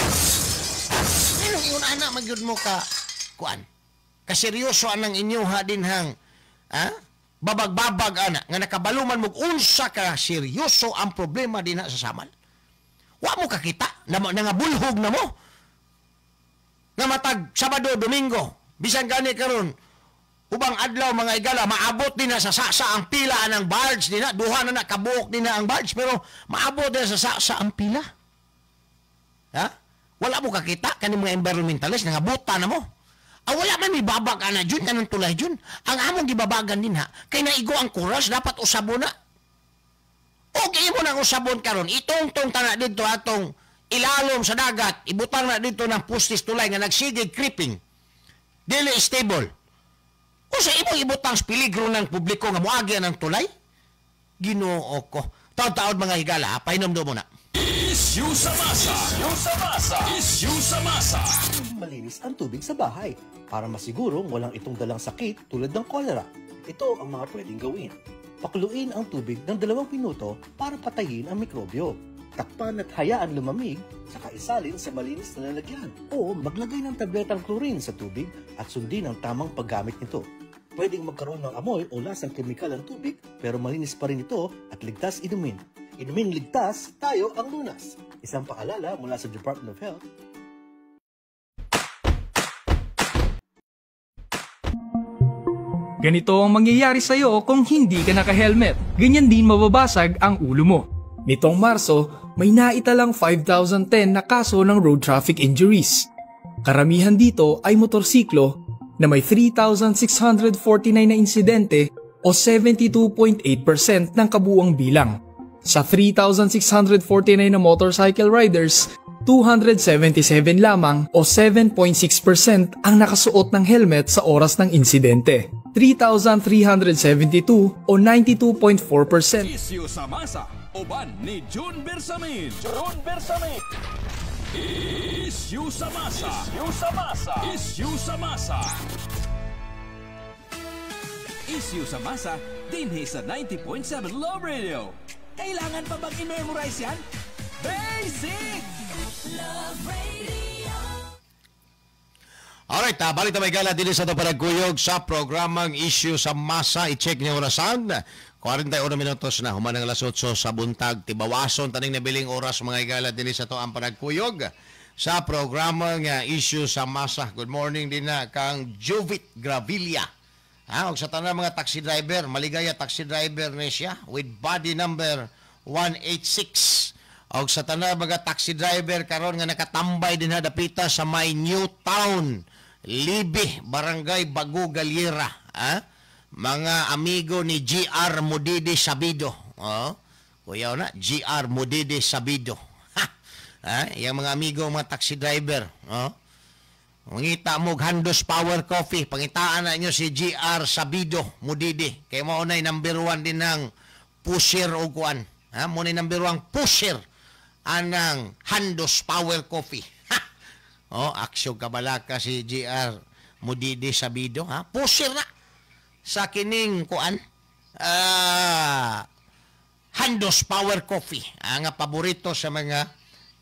Anong iyon ana magyud mo ka kuan? Kaseryoso anang inyo ha dinhang ha? Babagbabag ana nga nakabaluman mo unsa ka seryoso ang problema dinha sa Samal. Wa mo kakita na nangabulhog na mo. Nga matag Sabado, Domingo, bisan gani karon ubang adlaw mga igala maabot din na sa sasa ang pila anang barge din na, duha na nakabuok din na ang barge pero maabot din sa sasa ang pila. Ha? Wala mo kakita kani mga environmentalist nangabuta na mo. Wala man mibabag ana jud kanang tulay jud. Ang among gibabagan din ha kay naigo ang kuras dapat usabon na. Og imo nang usabon karon itongtong tana didto atong ilalom sa dagat, ibutang na didto ng pustis tulay nga nagsigig creeping. Dili stable. O sa imong ibutang sa peligro ng publiko nga moagi ang tulay? Ginoo ko. Taod-taod mga higala, painom do muna. Issue sa masa. Issue sa masa. Issue sa masa. Malinis ang tubig sa bahay para masigurong walang itong dalang sakit tulad ng kolera. Ito ang mga pwedeng gawin. Pakuluin ang tubig ng 2 minuto para patayin ang mikrobyo. Takpan at hayaan lumamig, saka isalin sa malinis na lalagyan. O maglagay ng tabletang chlorine sa tubig at sundin ang tamang paggamit nito. Pwedeng magkaroon ng amoy o lasang kemikal ang tubig pero malinis pa rin ito at ligtas inumin. Inumin ligtas, tayo ang lunas. Isang paalala mula sa Department of Health. Ganito ang mangyayari sa'yo kung hindi ka naka-helmet. Ganyan din mababasag ang ulo mo. Nitong Marso, may naitalang 5,010 na kaso ng road traffic injuries. Karamihan dito ay motorsiklo na may 3,649 na insidente o 72.8% ng kabuuang bilang. Sa 3,649 na motorcycle riders, 277 lamang o 7.6% ang nakasuot ng helmet sa oras ng insidente. 3,372 o 92.4%. Issue sa masa. Uban ni June Bersamin. June Bersamin. Issue sa masa. Issue sa masa. Issue sa masa. Issue sa masa dinhi sa 90.7 Love Radio. Kailangan pa bang i-memorize yan? Basic! Love Radio. Alright, balik na may gala din sa ito panagkuyog sa programang Issue sa Masa. I-check niyo orasan. 41 minutos na, human ang alas 8 sa buntag. Tibawason, taning nabiling oras mga igala din sa ito ang panagkuyog sa programang Issue sa Masa. Good morning din na kang Jovit Gravilla. Ha, og sa tanan mga taxi driver, maligaya taxi driver ni siya with body number 186. Og sa tanan mga taxi driver karon nga nakatambay din ha dapita sa may New Town, Libi, Barangay Bago Galiera, ha? Mga amigo ni GR Mudidi Sabido. Oh, kuyaw na, GR Mudidi Sabido. Ha? Ha? Yang mga amigo, mga taxi driver, oh. Mangita mo Handos Power Coffee, pangitaan na inyo si GR Sabido Mudidi. Kay mao nay number 1 din ng pusher o kuan. Ha, mo nay number 1 pusher anang Handos Power Coffee. Ha. Oh, aksyon kabalaka si GR Mudidi Sabido, ha. Pusher na sa kining kuan. Handos Power Coffee, ang paborito sa mga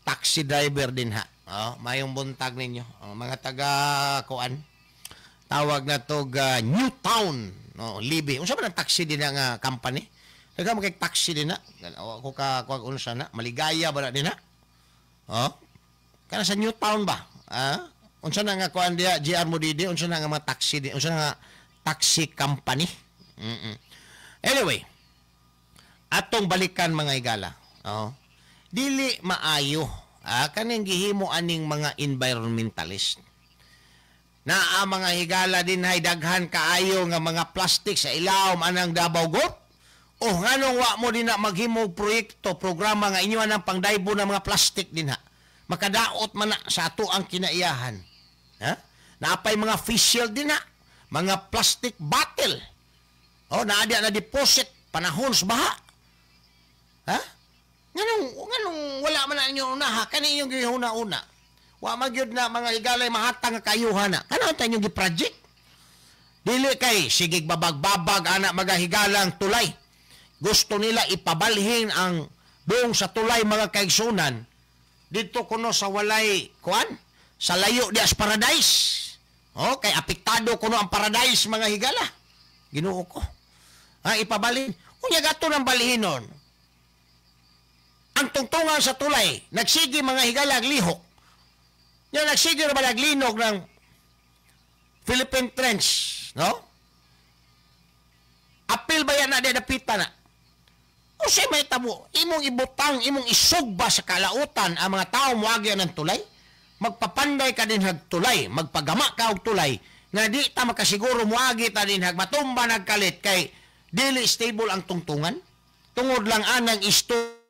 taxi driver din ha. Oh, mayong buntag ninyo. Oh, mga taga kuan. Tawag na to New Town, no, Libi. Unsa man ang taxi din nga company? Daghang man kay taxi din na. Ako ka kuan unsa na, maligaya ba na din na? Oh. Kana sa New Town ba? Ah? Unsa na nga kuan diya GR Mudidi, unsa na nga mga taxi di, unsa na nga taxi company? Anyway, atong balikan mga higala. Oh. Dili maayo. Ah, kaning gihimo aning mga environmentalist. Naa mga higala din hay daghan kaayo nga mga plastic sa ilawom anang Davao Gulf. O nganong wa mo din na maghimo proyekto, programa nga inyo anang pangdaybo ng mga plastic din ha. Makadaot man na sa ato ang kinaiyahan. Ha? Naapay mga fish shell din ha, mga plastic bottle. O naa diya na deposit panahon sa baha. Ha? Nganong wala man na inyo unaha, kani inyong gihuna-una. Wa man gyud na mga higalay mahatang nga kayuhan na. Kana unta inyong gi-project? Dili kay sigig babag-babag ana mga higalang tulay. Gusto nila ipabalhin ang buong sa tulay mga kaigsunan didto kuno sa walay kuan sa layo di as paradise. Oh, kay apektado kuno ang paradise mga higala. Ginoo ko. Ha, ipabalhin. Unya gato nang balhinon. Ang tungtungan sa tulay, nagsige mga higala lihok. Nya nagsige ra ba naglinog ng Philippine Trench, no? Apil ba yan na dapita na? O siya may tabo, imong ibutang, imong isugba sa kalautan ang mga tao moagi ng tulay? Magpapanday ka din hag tulay, magpagama ka og tulay, nga di ta makasiguro moagi ta din hag matumba nagkalit kay dili stable ang tungtungan. Tungod lang anang isto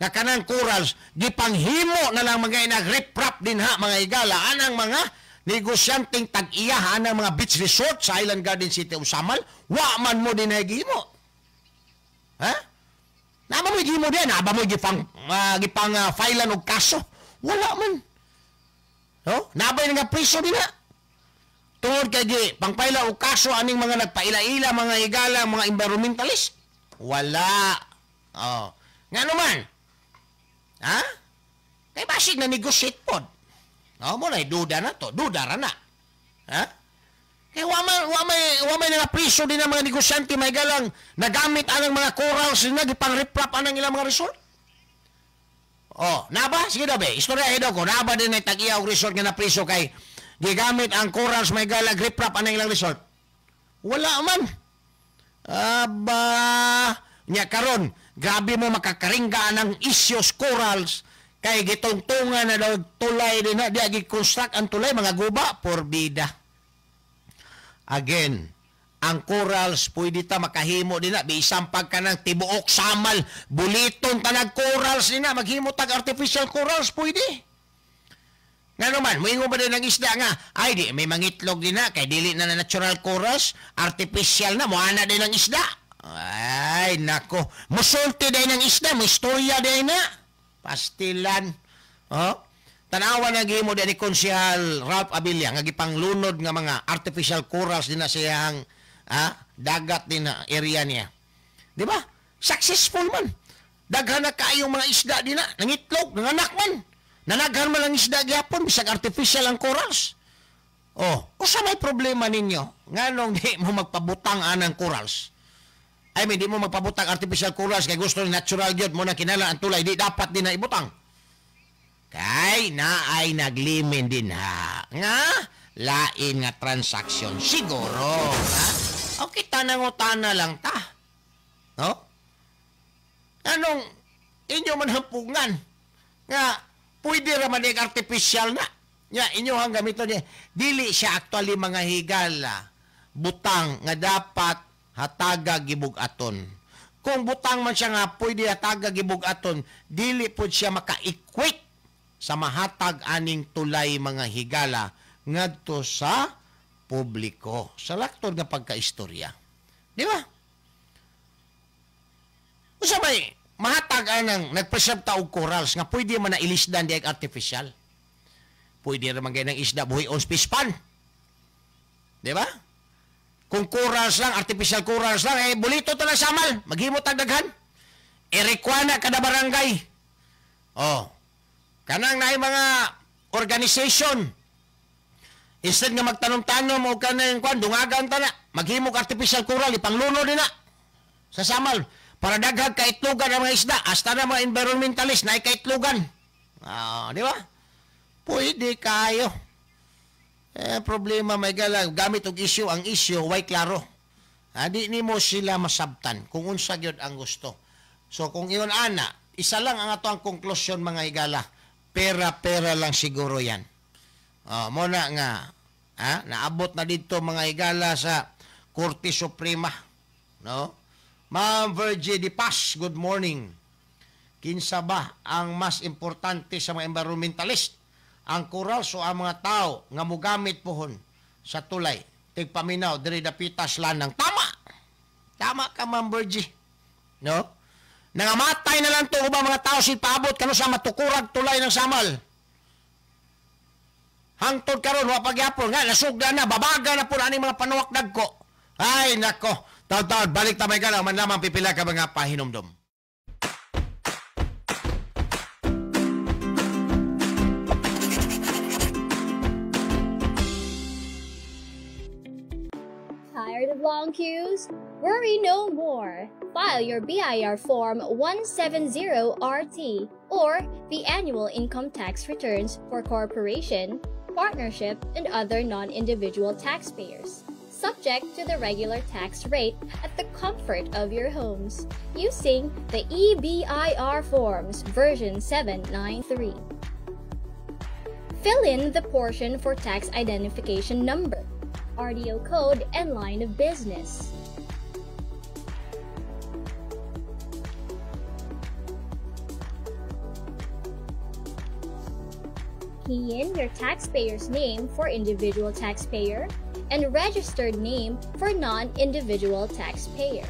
na kanang corals, gipanghimo na lang mga nag-riprap din ha, mga higala, anang mga negosyanteng tag-iya, anang mga beach resort sa Island Garden City of Samal, wa man mo din higimo. Ha? Naa ba mo'y gihimo diha? Naa ba mo'y gipang filean og kaso? Wala man. No? Naa ba'y nga priso dinha? Tungod kay gi pangpaila og kaso aning mga nagpaila-ila, mga higala, mga environmentalist? Wala. Oh. Ngano man? Ha? Kay basig na negotiate pod. No, mo na duda na to, duda ra na. Ha? Kay wa may nga priso din ang mga negosyante may galang nagamit anang mga corals na gipang-riprap anang ilang mga resort. Oh, naba? Sige daw be, istorya daw ko, naba din ay tag-iya og resort nga napriso kay gigamit ang corals may galang riprap anang ilang resort. Wala man. Aba, nya karon, grabe mo makakaringga anang issues corals kay gitungtungan na daw tulay din na, di gi-construct ang tulay mga guba porbida. Again, ang corals pwede ta makahimo din na, bisampag ka ng tibuok samal, buliton tanag corals din na, maghimo tag artificial corals pwede. Nga naman, moingon ba din ang isda nga, ay di, may mangitlog din na, kay dili na natural corals, artificial na, muana din ang isda. Ay, nako, musulti din ang isda, may istorya din na. Pastilan. Oh? Tanawa na gihimo din ni Konsehal Ralph Abilla nga gipanglunod nga mga artificial corals din na siyang dagat din na area niya. Di ba? Successful man. Daghan na kaayong mga isda din na, nangitlog, nanganak man. Nanaghan man ang isda gyapon bisag artificial ang corals. Oh, usa may problema ninyo nganong di mo magpabutang anang corals? I mean, di mo magpabutang artificial corals kay gusto ni natural gyud mo na kinala ang tulay, di dapat din na ibutang. Kay na ay naglimin din ha. Nga lain nga transaksyon siguro, ha? Okay, tanangutana lang ta. No? Anong inyo man hampungan nga pwede ra man artificial na. Nya inyo ang gamiton niya. Dili siya actually mga higala butang nga dapat hataga gibug-aton. Kung butang man siya nga pwede hataga gibug-aton, dili pud siya maka-equate sa mahatag aning tulay mga higala ngadto sa publiko. Sa laktod nga pagkaistorya. Di ba? Usa may mahatag anang nagpreserve ta og corals nga pwede man na ilisdan di artificial. Pwede ra man gay ng isda buhi on fish pan. Di ba? Kung corals lang, artificial corals lang, eh bulito ta lang samal, maghimo tag daghan. Irekwana kada barangay. Oh. Kanang naay mga organization. Instead nga magtanom-tanom o kanang kwan, dungagan ta na, maghimo artificial coral, ipangluno din na sa samal para daghag kaitlogan ang mga isda, hasta na mga environmentalist na kaitlogan. Ah, di ba? Pwede kayo. Eh, problema may gala, gamit og issue, ang issue way klaro. Di nimo sila masabtan kung unsa gyud ang gusto. So kung iyon ana, isa lang ang ato ang konklusyon mga higala. Pera-pera lang siguro yan. Oh, muna nga, ha? Naabot na dito mga higala sa Korte Suprema, no? Ma'am Virgie Di Paz, good morning. Kinsa ba ang mas importante sa mga environmentalist? Ang corals o ang mga tao nga mugamit pohon sa tulay? Tigpaminaw, diri dapitas lanang. Tama! Tama ka, Ma'am Virgie. No? Nangamatay na lang to ba mga tao si paabot kano sa matukurag tulay ng samal. Hangtod karon wa pagyapon nga nasugda na babaga na po ani mga panuwak dagko. Ay nako, taud-taud balik ta may galaw man lamang pipila ka mga pahinumdom. Tired of long queues? Worry no more. File your BIR Form 170RT or the annual income tax returns for corporation, partnership, and other non-individual taxpayers, subject to the regular tax rate at the comfort of your homes, using the eBIR Forms version 793. Fill in the portion for tax identification number, RDO code, and line of business. Key in your taxpayer's name for individual taxpayer and registered name for non-individual taxpayer.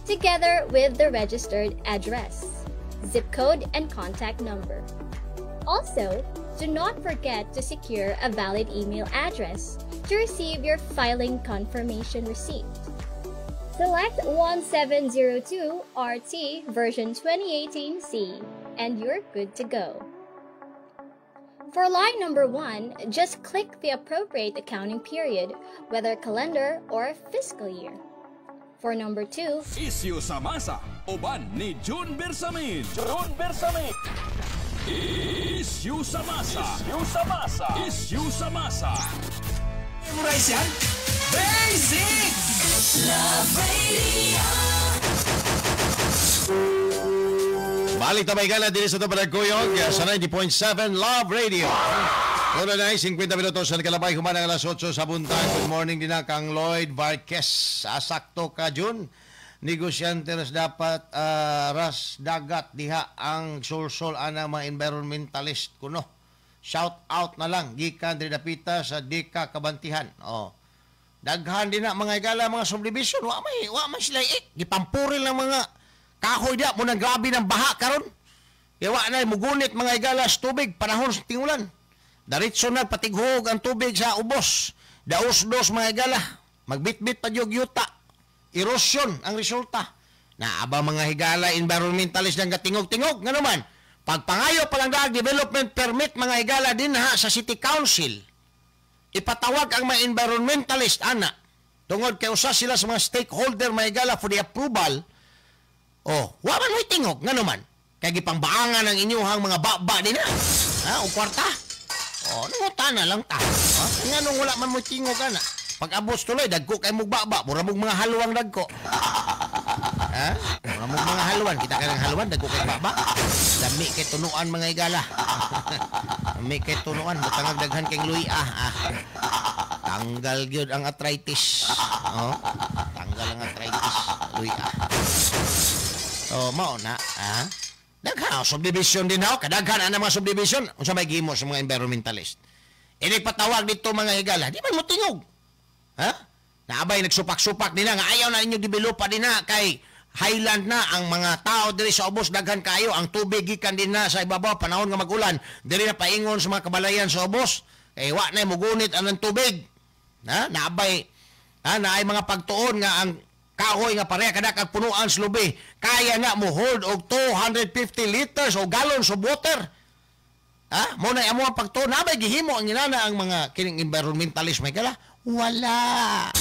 together with the registered address, zip code, and contact number. Also, do not forget to secure a valid email address to receive your filing confirmation receipt. Select 1702 RT version 2018C and you're good to go. For line number 1, just click the appropriate accounting period, whether calendar or fiscal year. For number 2, Isyu sa masa, uban ni June Bersamin. June Bersamin. Isyu sa masa. Isyu sa masa. Isyu sa masa. Memorize yan? Basic! Love Radio. Balik tabay gala din sa Tabaragkuyog sa 90.7 Love Radio. Una na 50 minutos sa nakalabay human ang alas 8 sa buntag. Good morning din na kang Lloyd Varquez. Asakto ka, Jun. Negosyante ras dapat ras dagat diha ang sulsol ana mga environmentalist kuno. Shout out na lang gikan diri dapita sa Dika Kabantihan. Oh. Daghan din na mga igala mga subdivision, wa may sila ik. Gipampuril ng mga kahoy diha mo nang grabe ng baha karon. Kaya wa na mugunit mga igala sa tubig panahon sa tingulan. Diretso na patighog ang tubig sa ubos. Daos-dos mga igala. Magbitbit pa jud yuta. Erosion ang resulta. Naaba mga higala environmentalist ng katingog-tingog. Nga naman, pagpangayo pa lang daag development permit mga higala din ha sa City Council. Ipatawag ang mga environmentalist ana. Tungod kay usa sila sa mga stakeholder mga higala for the approval. Oh, wa man mo'y tingog. Nga naman, kay gipangbaangan ang inyuhang mga baba din ha. Ha, o kwarta. Oh, nanguta na lang ta. Ha? Nga nung wala man mo'y tingog ana. Pag abos tuloy, dagko kay mong baba. Mura mong mga haluang dagko. Ha? Mura mong mga haluan. Kita ka ng haluan, dagko kay baba. Dami kay tunuan mga igala. Dami kay tunuan. Butangag daghan kay luya. Ah. Tanggal gyud ang arthritis. Oh, tanggal ang arthritis. Luya. Oh, mao na. Ha? Daghan subdivision din ha. Kadaghan ang mga subdivision. Unsa may gihimo sa mga environmentalist? Inigpatawag dito mga higala. Di man mo tingog. Ha? Naabay nagsupak-supak nila nga ayaw na inyo developa din na kay highland na ang mga tao diri sa ubos daghan kayo ang tubig gikan din na sa ibabaw panahon nga magulan diri na paingon sa mga kabalayan sa ubos kay wa na mugunit ang tubig. Ha? Naabay ha, naay mga pagtuon nga ang kahoy nga pareha kada kag punuan sa lubi kaya na mo hold og 250 liters o gallons of water. Ha? Mo na amo ang pagtuon naabay gihimo ang inana ang mga kining environmentalist may kala. Wala.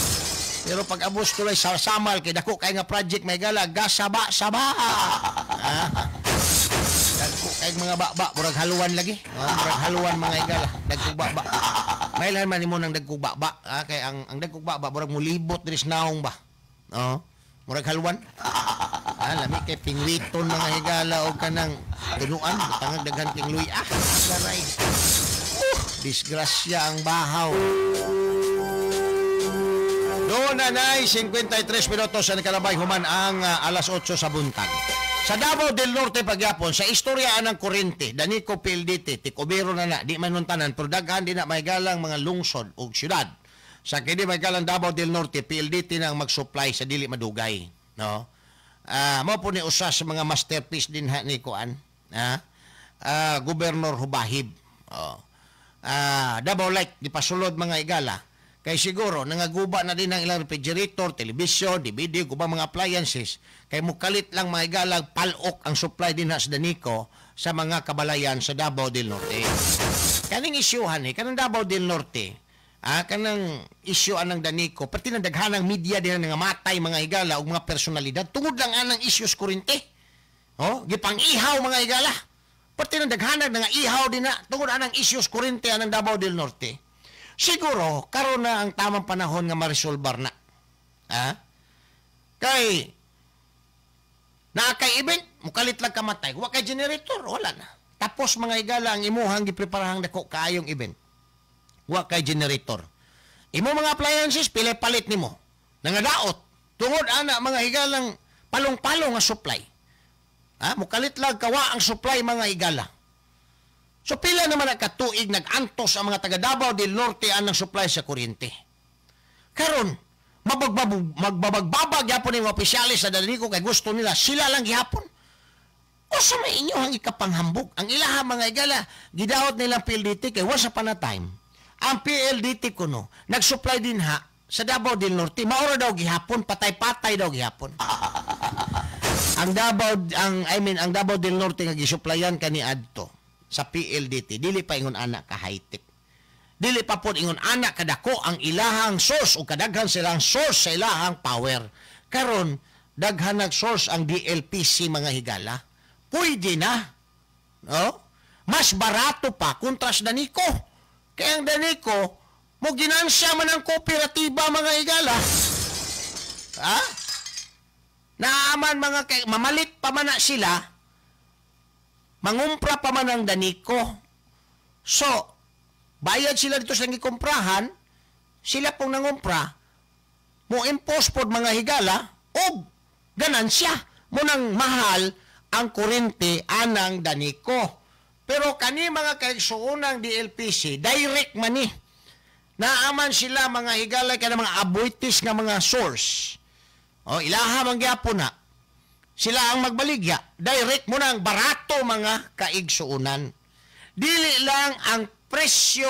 Pero pag abos tuloy sa samal kay dako kay nga project may gala gasaba-saba. Ah. Dako kay mga baba murag haluan lagi. Oh, murag haluan mga igala, dagkog baba. Mailhan man nimo nang dagkog baba, ah, kay ang dagkog baba murag mulibot diri sa naong ba. Oh, murag haluan. Ah, lami kay pingwiton mga higala og kanang tunuan, butangag daghan king luy. Ah, garay. Disgrasya ang bahaw. Doon na nay 53 minutos sa nakalabay human ang alas 8 sa buntag. Sa Davao del Norte pagyapon, sa istorya anang kuryente, Danico PLDT, tikubero na na, di man tanan, pero daghan di na may galang mga lungsod o syudad. Sa kini may galang Davao del Norte, PLDT na ang mag-supply sa dili madugay. No? Mao po ni usa sa mga masterpiece din ha ni Kuan, ha? Governor Hubahib. Oh. Davao Light, di pasulod mga igala. Kay siguro, nangaguba na din ang ilang refrigerator, television, DVD, guba mga appliances. Kay mukalit lang mga igalag, palok ang supply din ha sa Danico sa mga kabalayan sa Davao del Norte. Kaning isyuhan eh, kanang Davao del Norte, kanang isyu anang Danico, pati ng daghanang media din nga matay mga higala o mga personalidad, tungod lang anang isyus kurinte. Oh, gipang-ihaw mga higala. Pati ng daghanang nga ihaw din na, tungod anang isyus kurinte anang Davao del Norte. Siguro, karon na ang tamang panahon nga ma-resolbar na. Ha? Kay, naa kay event, mukalit lang kamatay. Wa kay generator, wala na. Tapos mga igala, ang imuhang gipreparahang dako kaayong event. Wa kay generator. Imo mga appliances, pila palit nimo. Nangadaot. Tungod ana mga higalang palong-palong nga supply. Ha? Mukalit lang kawa ang supply mga higala. So pila naman ang katuig nag-antos ang mga taga Davao del Norte anang supply sa kuryente. Karon, Magbabagbabag gyapon ning opisyalis sa Daniko kay gusto nila sila lang gihapon. Usa may inyo ang ikapanghambog. Ang ilaha mga higala, gidawat nilang PLDT kay once upon a time, ang PLDT kuno nag-supply din ha sa Davao del Norte. Maura daw gihapon, patay-patay daw gihapon. Ang Davao, ang I mean ang Davao del Norte nga gisuplayan kani adto sa PLDT, dili pa ingon ana ka high-tech. Dili pa pod ingon ana kadako ang ilahang source o kadaghan silang source sa ilahang power. Karon daghan nag source ang DLPC mga higala. Pwede na. No? Mas barato pa kontra sa Daniko. Kaya ang Daniko mo ginansya man ang kooperatiba mga higala. Ha? Naaman mga kay mamalit pa man na sila, mangumpra pa man ang Daniko. So, bayad sila dito sa gikumprahan, sila pong nangumpra, mo impose pod mga higala, og ganansya mo nang mahal ang kurente anang Daniko. Pero kani mga kaigsuonang DLPC, direct man ni. Naaman sila mga higala kana mga aboitis nga mga source. O ilaha man gyapon na. Sila ang magbaligya. Direct mo nang barato mga kaigsuonan. Dili lang ang presyo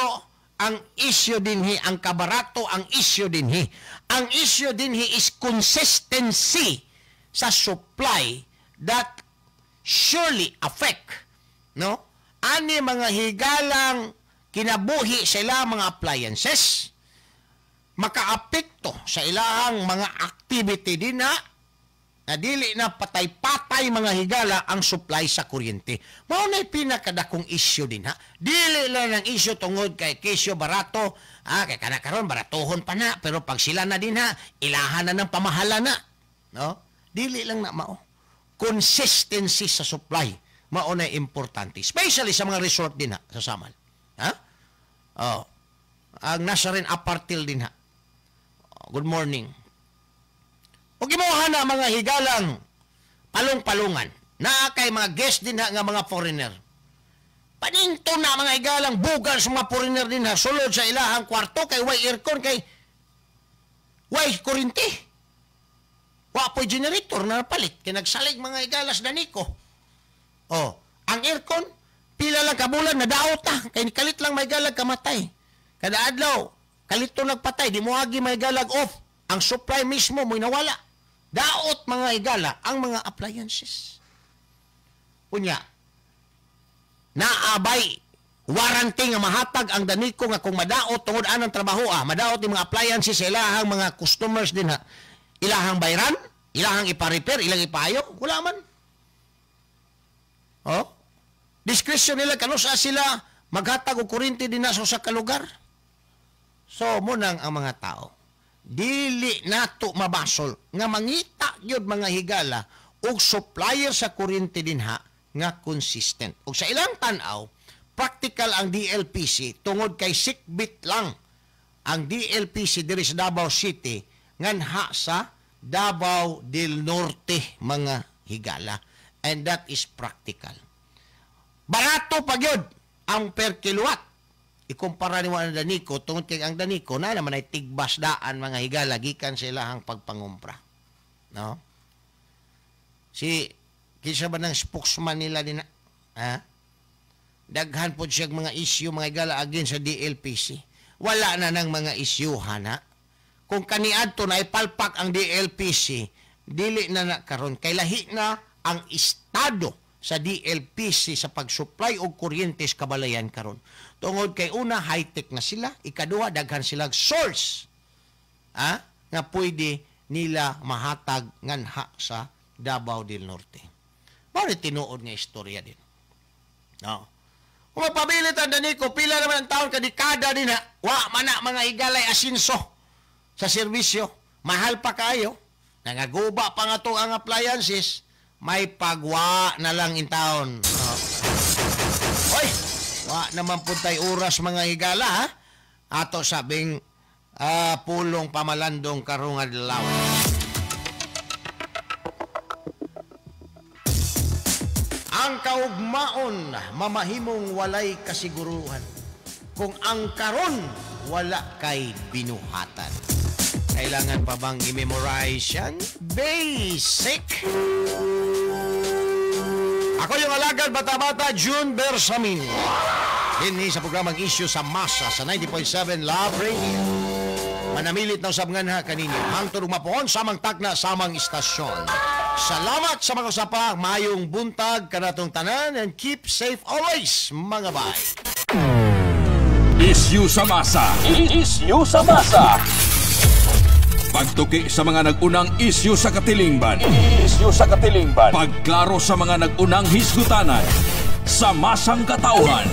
ang isyu dinhi, ang kabarato ang isyu dinhi. Ang isyu dinhi is consistency sa supply that surely affect, no? Ani mga higalang kinabuhi sa ilang mga appliances, makaapekto sa ilahang mga activity din na dili na patay-patay mga higala ang supply sa kuryente. Mao na'y pinakadakong issue din ha. Dili lang ang issue tungod kay kesyo barato, kay kana karon baratohon pa na, pero pag sila na din ha, ilahan na ng pamahala na. No? Dili lang na mao. Consistency sa supply mao na importante, especially sa mga resort din ha, sa Samal. Ha? Oh. Ang nasa rin apartil din ha. Good morning. O gimuha na mga higalang palong-palungan. Naa kay mga guest din ha nga mga foreigner. Paninto na mga higalang bugan sa mga foreigner din ha. Sulod sa ilahang kwarto kay way aircon kay way kuryente. Wa po'y generator na napalit. Kay nagsalig mga higalas Daniko. Oh, ang aircon pila lang kabulan na daot na. Kay kalit lang may galag kamatay. Kada adlaw, kalito nagpatay, di mo agi may galag off. Ang supply mismo mo'y nawala. Daot mga higala ang mga appliances. Unya, naabay warranty nga mahatag ang Daniko nga kung madaot tungod anang trabaho madaot yung mga appliances sa ilahang mga customers din ha. Ilahang bayran, ilahang ipa-repair, ilang ipaayo, wala man. Oh? Discretion nila kano sa sila maghatag og kuryente din na sa usa ka lugar. So munang ang mga tao dili nato mabasol nga mangita gyud mga higala og supplier sa kuryente dinha nga consistent. Og sa ilang tan-aw, practical ang DLPC tungod kay sikbit lang ang DLPC diri sa Davao City nganha sa Davao del Norte mga higala, and that is practical. Barato pa gyud ang per kilowatt. Ikumpara nimo ang Daniko tungod kay ang Daniko na naman ay tigbas daan mga higala gikan sa ilahang pagpangumpra. No? Si kinsa ba nang spokesman nila din ha? Daghan pod siya mga issue mga higala against sa DLPC. Wala na nang mga issue hana. Kung kaniadto na ipalpak ang DLPC, dili na na karon kay lahi na ang estado sa DLPC sa pag-supply og kuryente sa kabalayan karon. Tungod kay una, high-tech na sila. Ikaduha, daghan silang source nga pwede nila mahatag nganha sa Davao del Norte. Mao ni tinuod nga istorya din. No. Kung mapabilit ang Daniko, pila naman ang taon kadikada din ha. Wa man na mga higalay asinso sa serbisyo. Mahal pa kayo. Nangaguba pa nga to ang appliances. May pagwa na lang in town. Oh. Oy, wa naman po tay oras mga higala ha. Ato sabing pulong pamalandong karong adlaw. Ang kaugmaon mamahimong walay kasiguruhan kung ang karon wala kay binuhatan. Kay Kailangan pa bang i-memorize yan? Basic! Ako yung alagad bata-bata, June Bersamin. Dinhi sa programang Issue sa Masa sa 90.7 Love Radio. Manamilit na usab nganha kaninyo. Hangtod ug mapuon, samang takna, samang istasyon. Salamat sa mga usapa. Mayong buntag kanatong tanan and keep safe always, mga bay. Issue sa masa. Issue sa masa. Pagtuki sa mga nag-unang issue sa katilingban. Issue sa katilingban. Pagklaro sa mga nag-unang hisgutanan. Sa masang katauhan.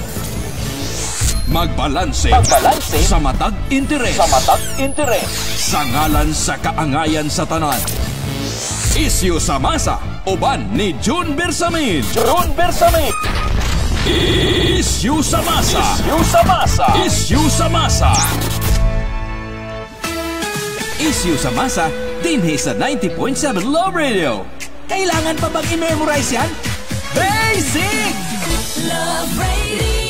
Magbalanse. Magbalanse sa matag interes. Sa matag interes. Sa ngalan sa kaangayan sa tanan. Issue sa masa. Uban ni June Bersamin. June Bersamin. Issue sa masa. Issue sa masa. Issue sa masa. Issue sa masa, dinhi sa 90.7 Love Radio. Kailangan pa bang i-memorize yan? Basic! Love Radio.